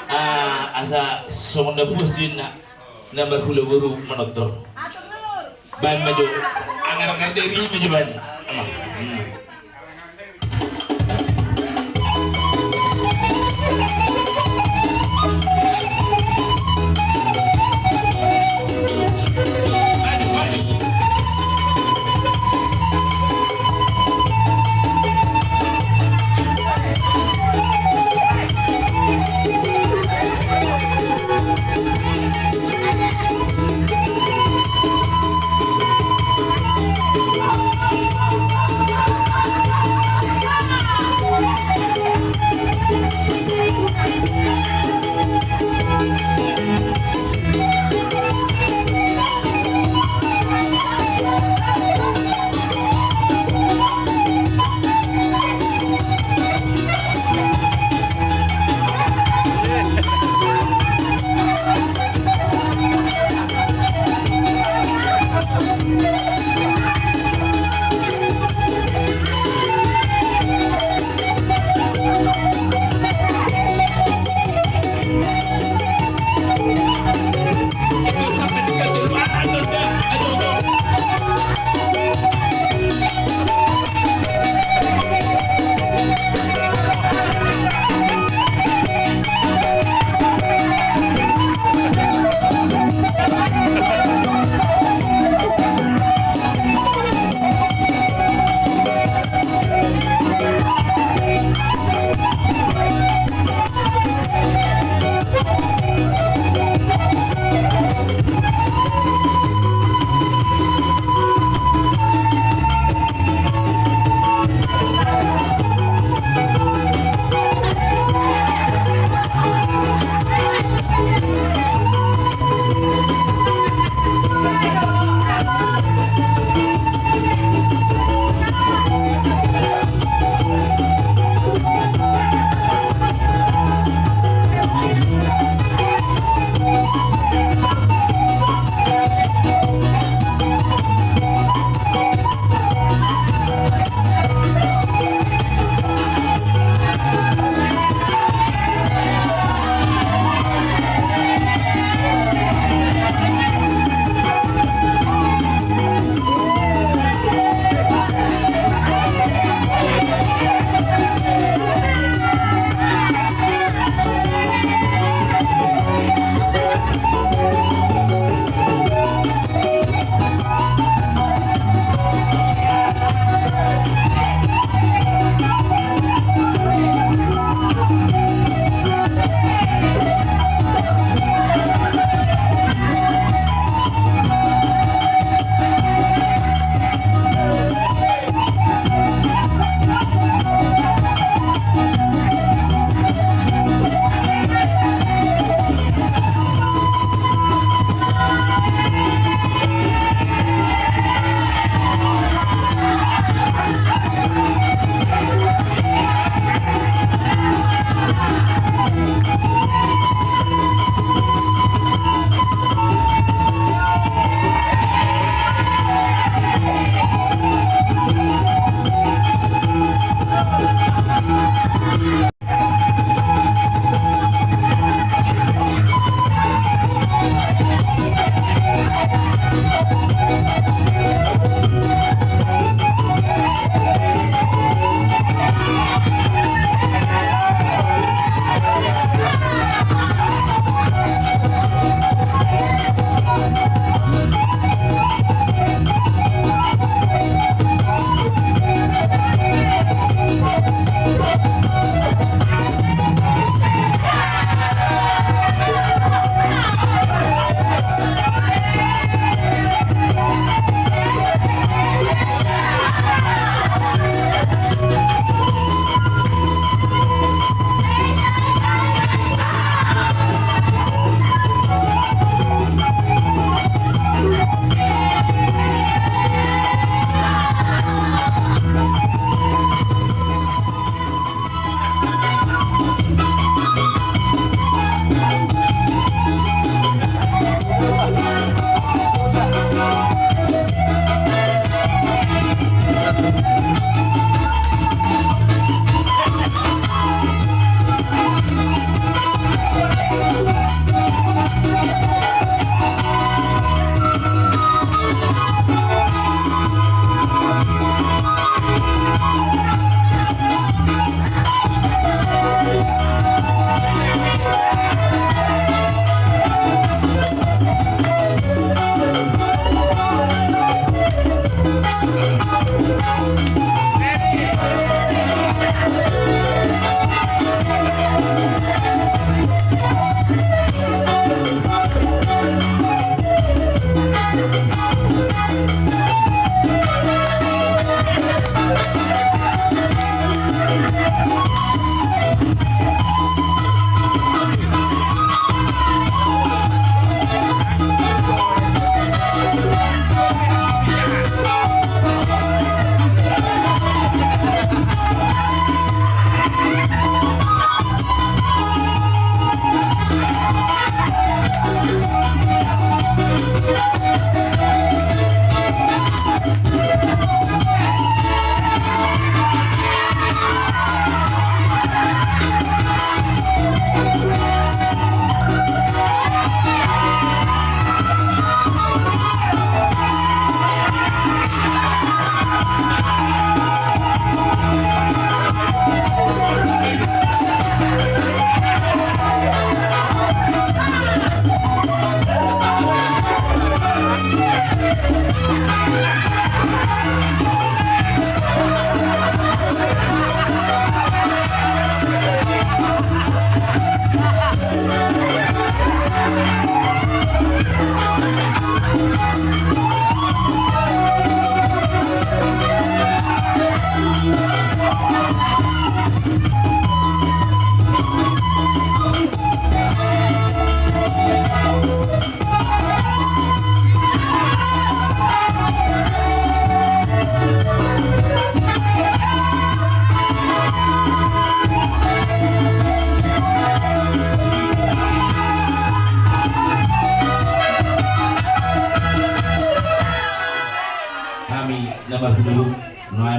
Ah, asa songon na puas do inna na marhula boru manortor. Baen ma jo. Angar-angar dari ma jo baen. Ama. Hmm.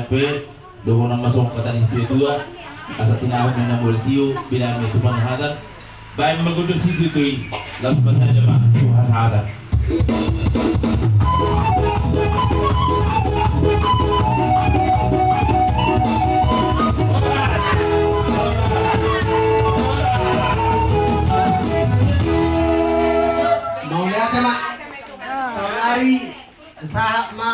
Pe, dohonon ma songon hata ni situatua, asa tinahu ma na mauliate, binahen ma i tu panumparhatan, bahen ma gondang situtu i, laos pasada ma tu hasahatan. Mauliate ma. Saudari. Sahat ma.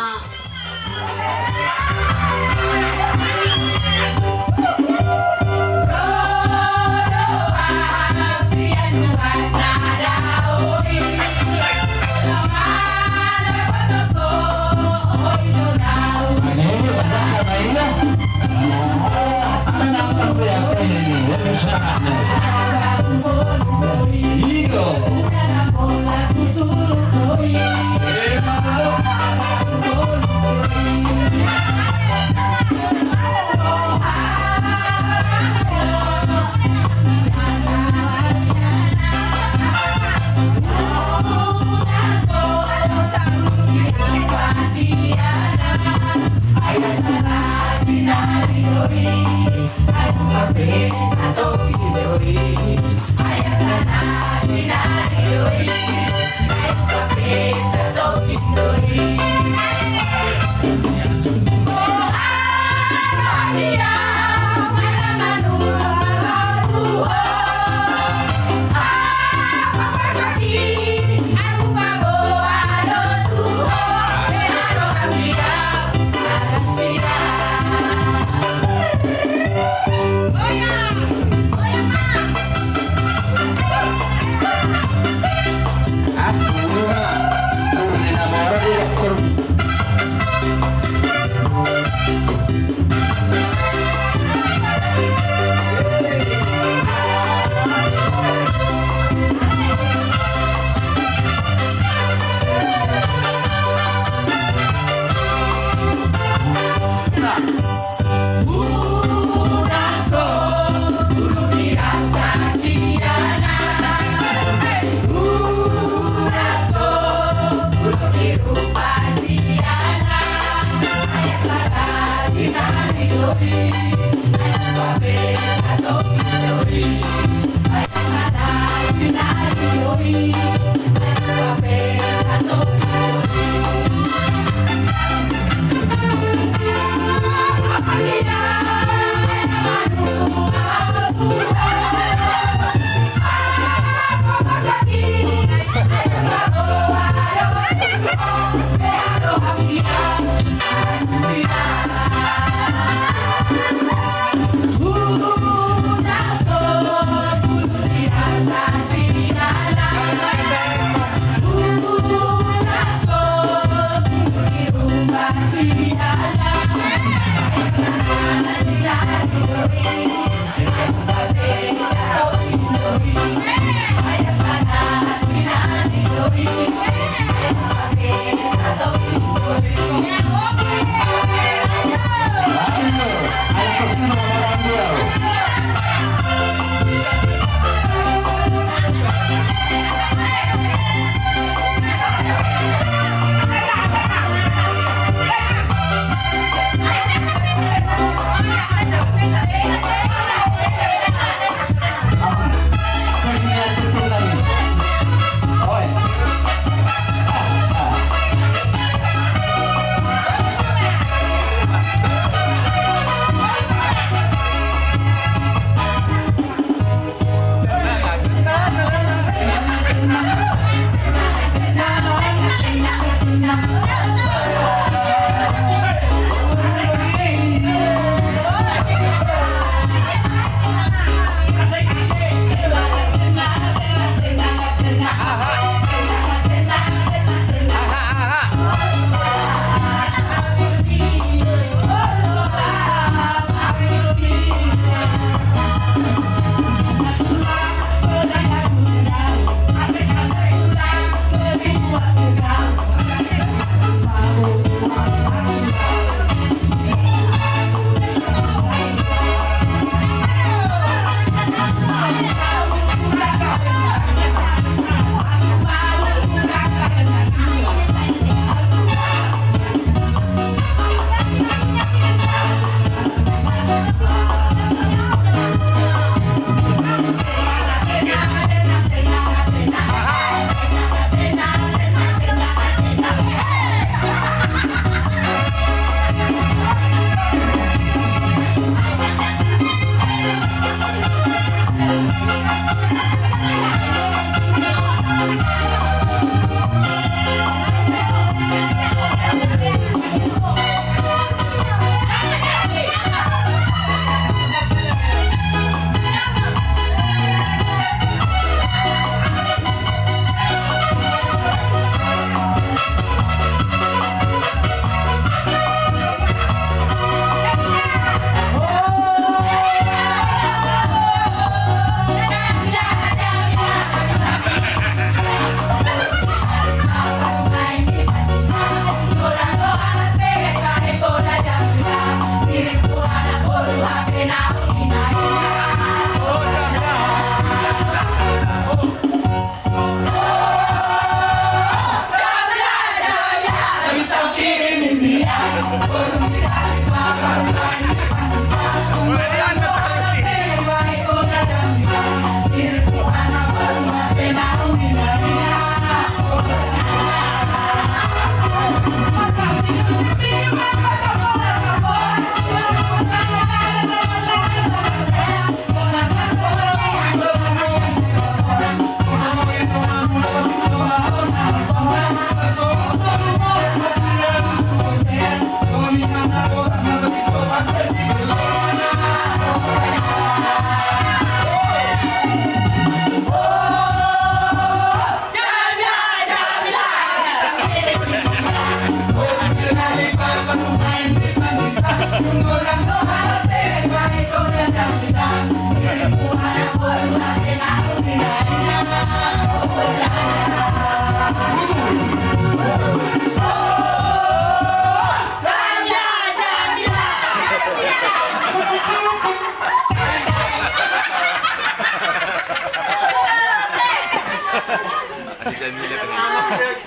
Bisa milih.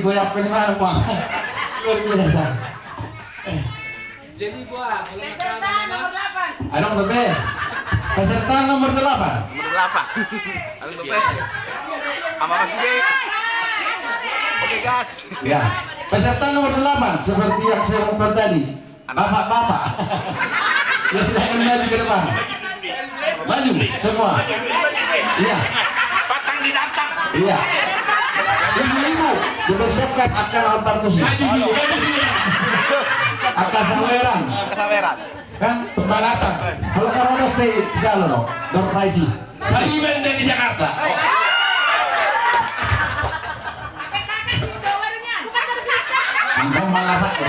Goyang pe ni mana, Bang? Luar biasa. Jadi gua, kalau peserta nomor delapan. Ayo, nomor berapa? Peserta nomor delapan. Nomor delapan. Halo, Bang Pres. Sama Mas Ude. Oke, gas. Ya. Peserta nomor delapan, seperti yang saya umumkan tadi. Bapak-bapak. Ya, silakan maju ke depan. Maju semua. Iya. Pantang ditantang. Iya. Ibu-ibu dipersiapkan akan alat bantu sih. Maju dulu, maju dulu. Akan saweran. Saweran. Kan pembalasan. Kalau kamu harus di jalan loh, door prize. Sariban dari Jakarta. Engkau malah satu.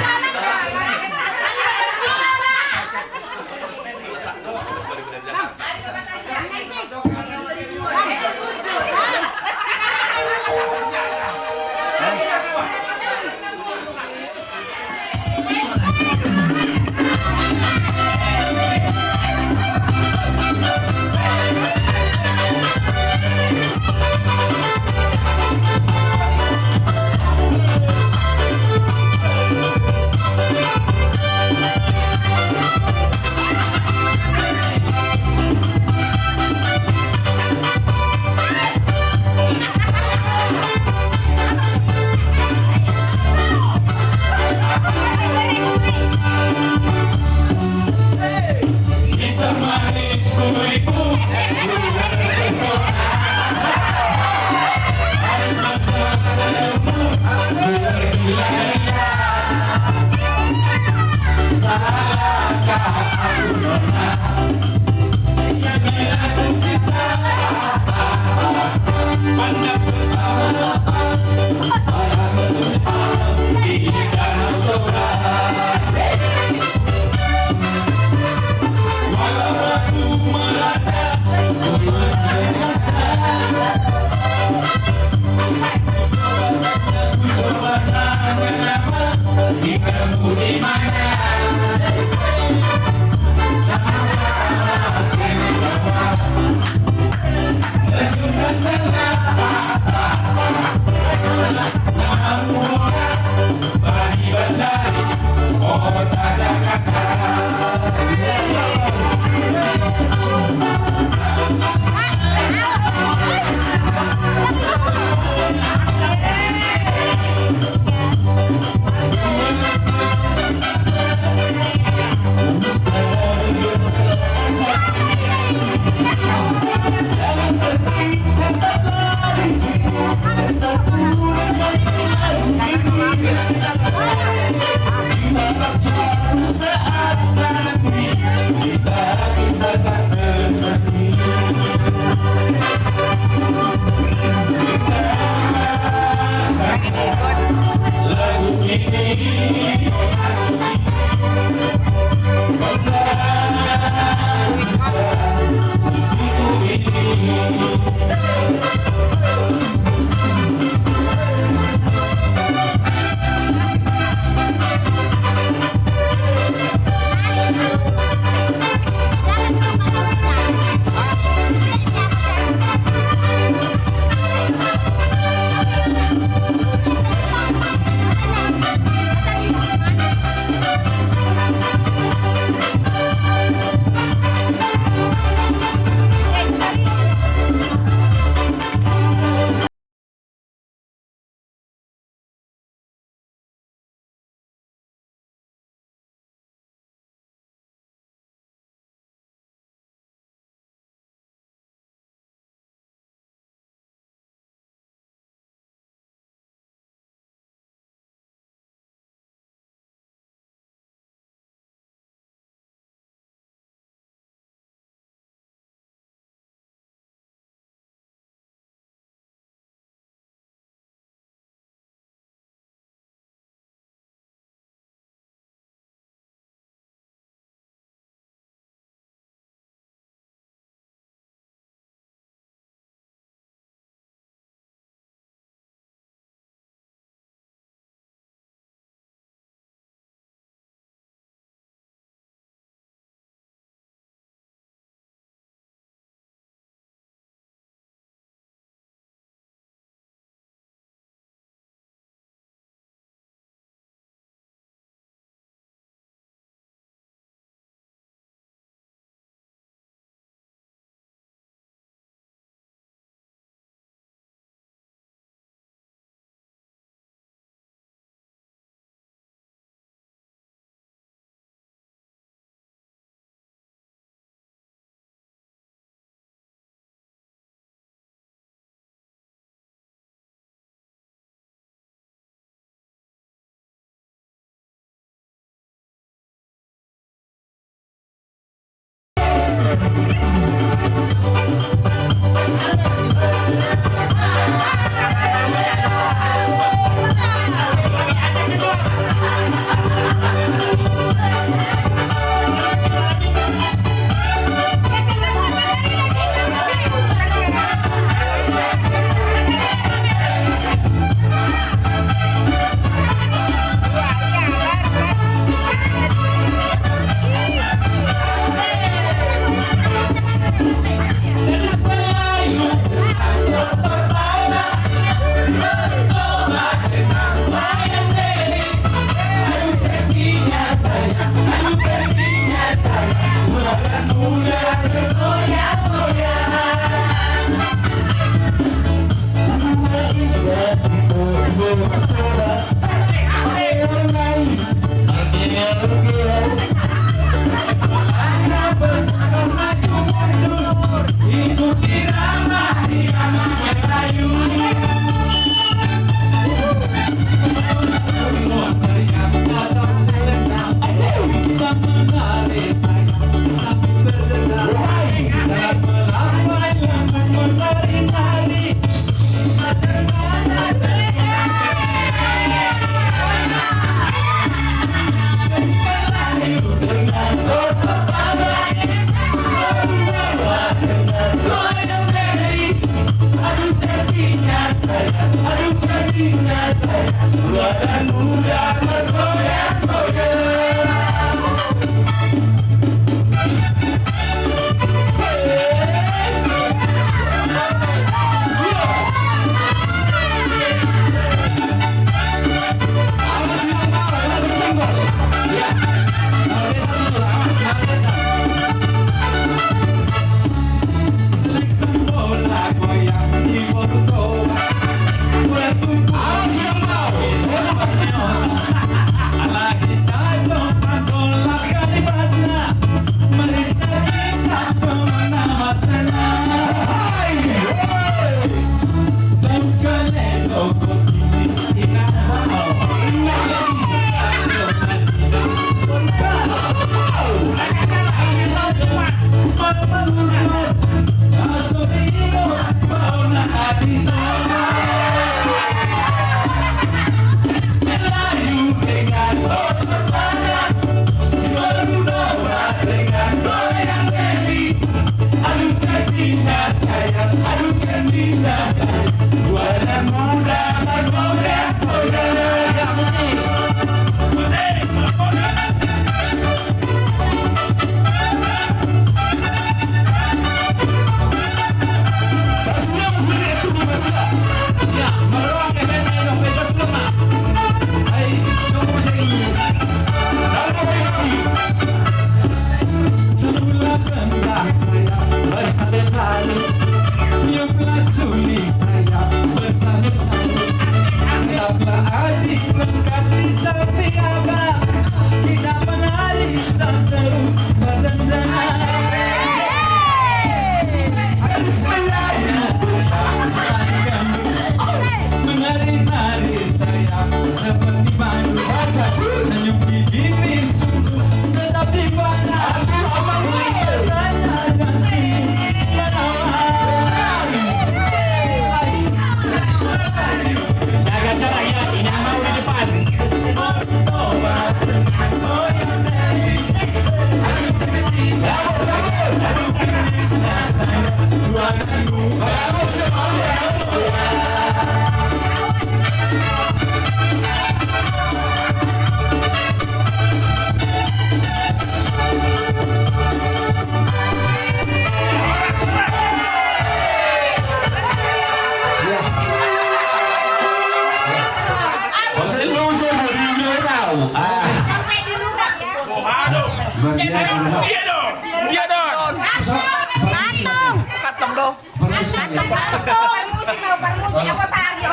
Patung. Patung. Parmusi, parmusi, apa tadi?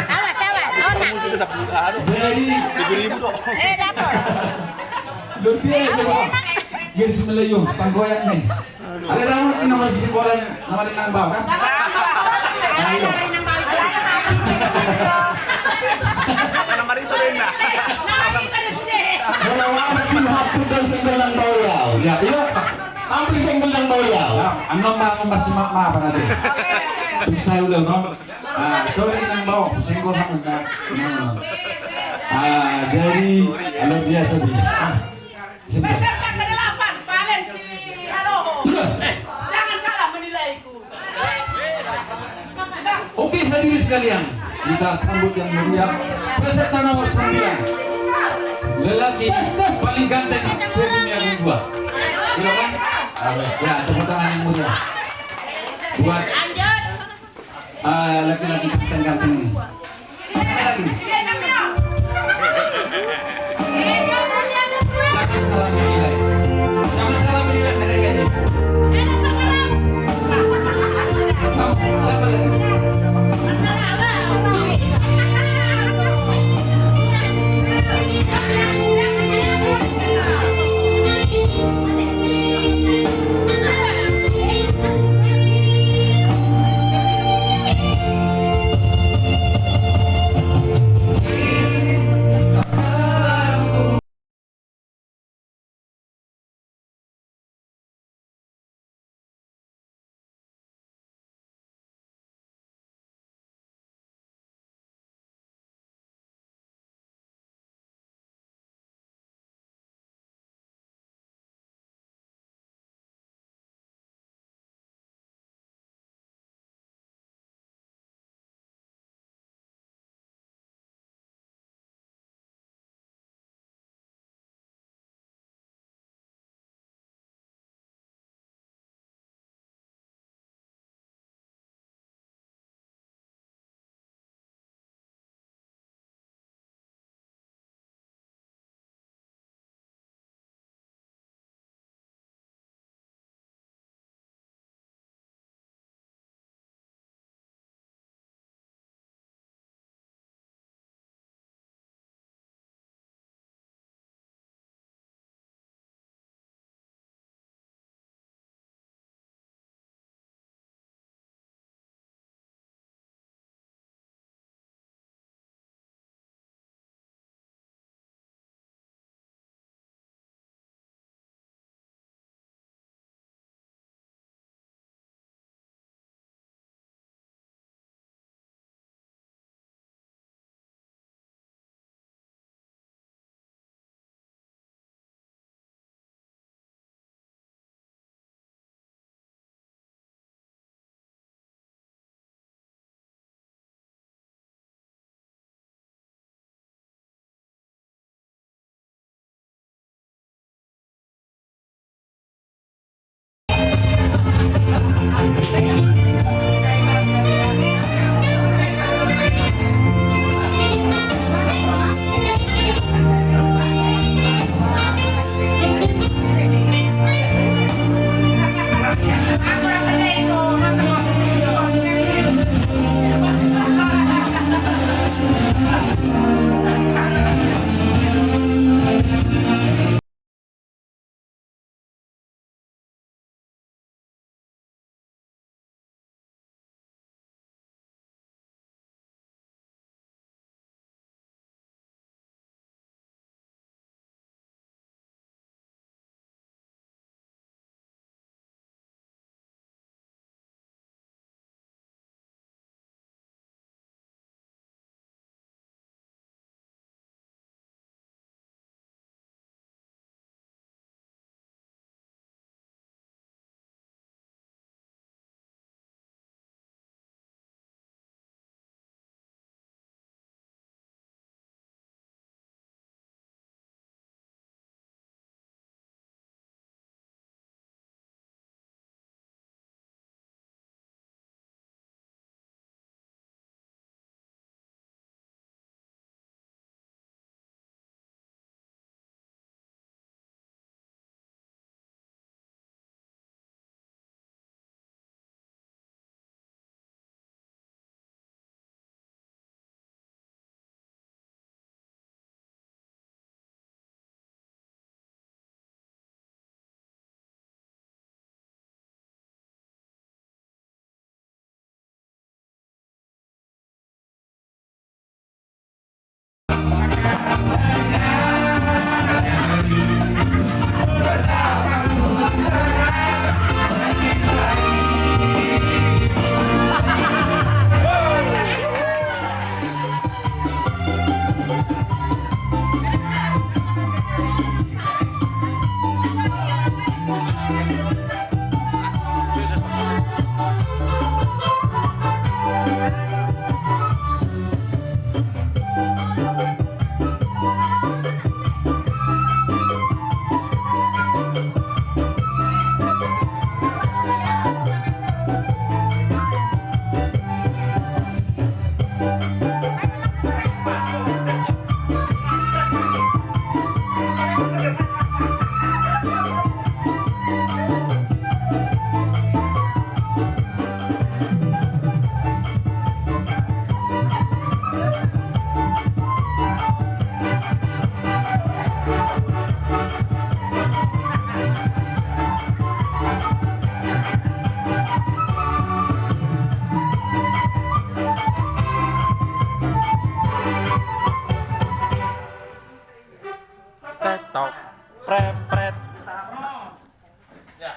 Awas, awas, ona. Jadi, tujuh ribu dong. Eh, dapur. Luar biasa, Pak. Garis Melayu, panggoyang nih. Ada nama, nama si bola, nama di nang bawah, kan? Ayo. Nama itu deh, nah. Nama itu deh, sudah. Bola warna tim hapus dan senggolan bawah. Ya, iya. Hampir senggol nang bau ya. Ya, annon ma, annon ma, si ma, ma, apa nanti? Bisa udah, no? Ah, sorry nang bau, senggol hamu kan. Ah, jadi, luar biasa, Bi. Ah, sini, sini. Peserta kedelapan, Valen si Haloho. Iya. Eh, jangan salah menilaiku. Oke, hadirin sekalian, kita sambut yang mulia peserta nomor sembilan, lelaki paling ganteng sedunia kedua. Iya kan? Ya, tepuk tangan yang mulia buat, eh, laki-laki ganteng-ganteng ini.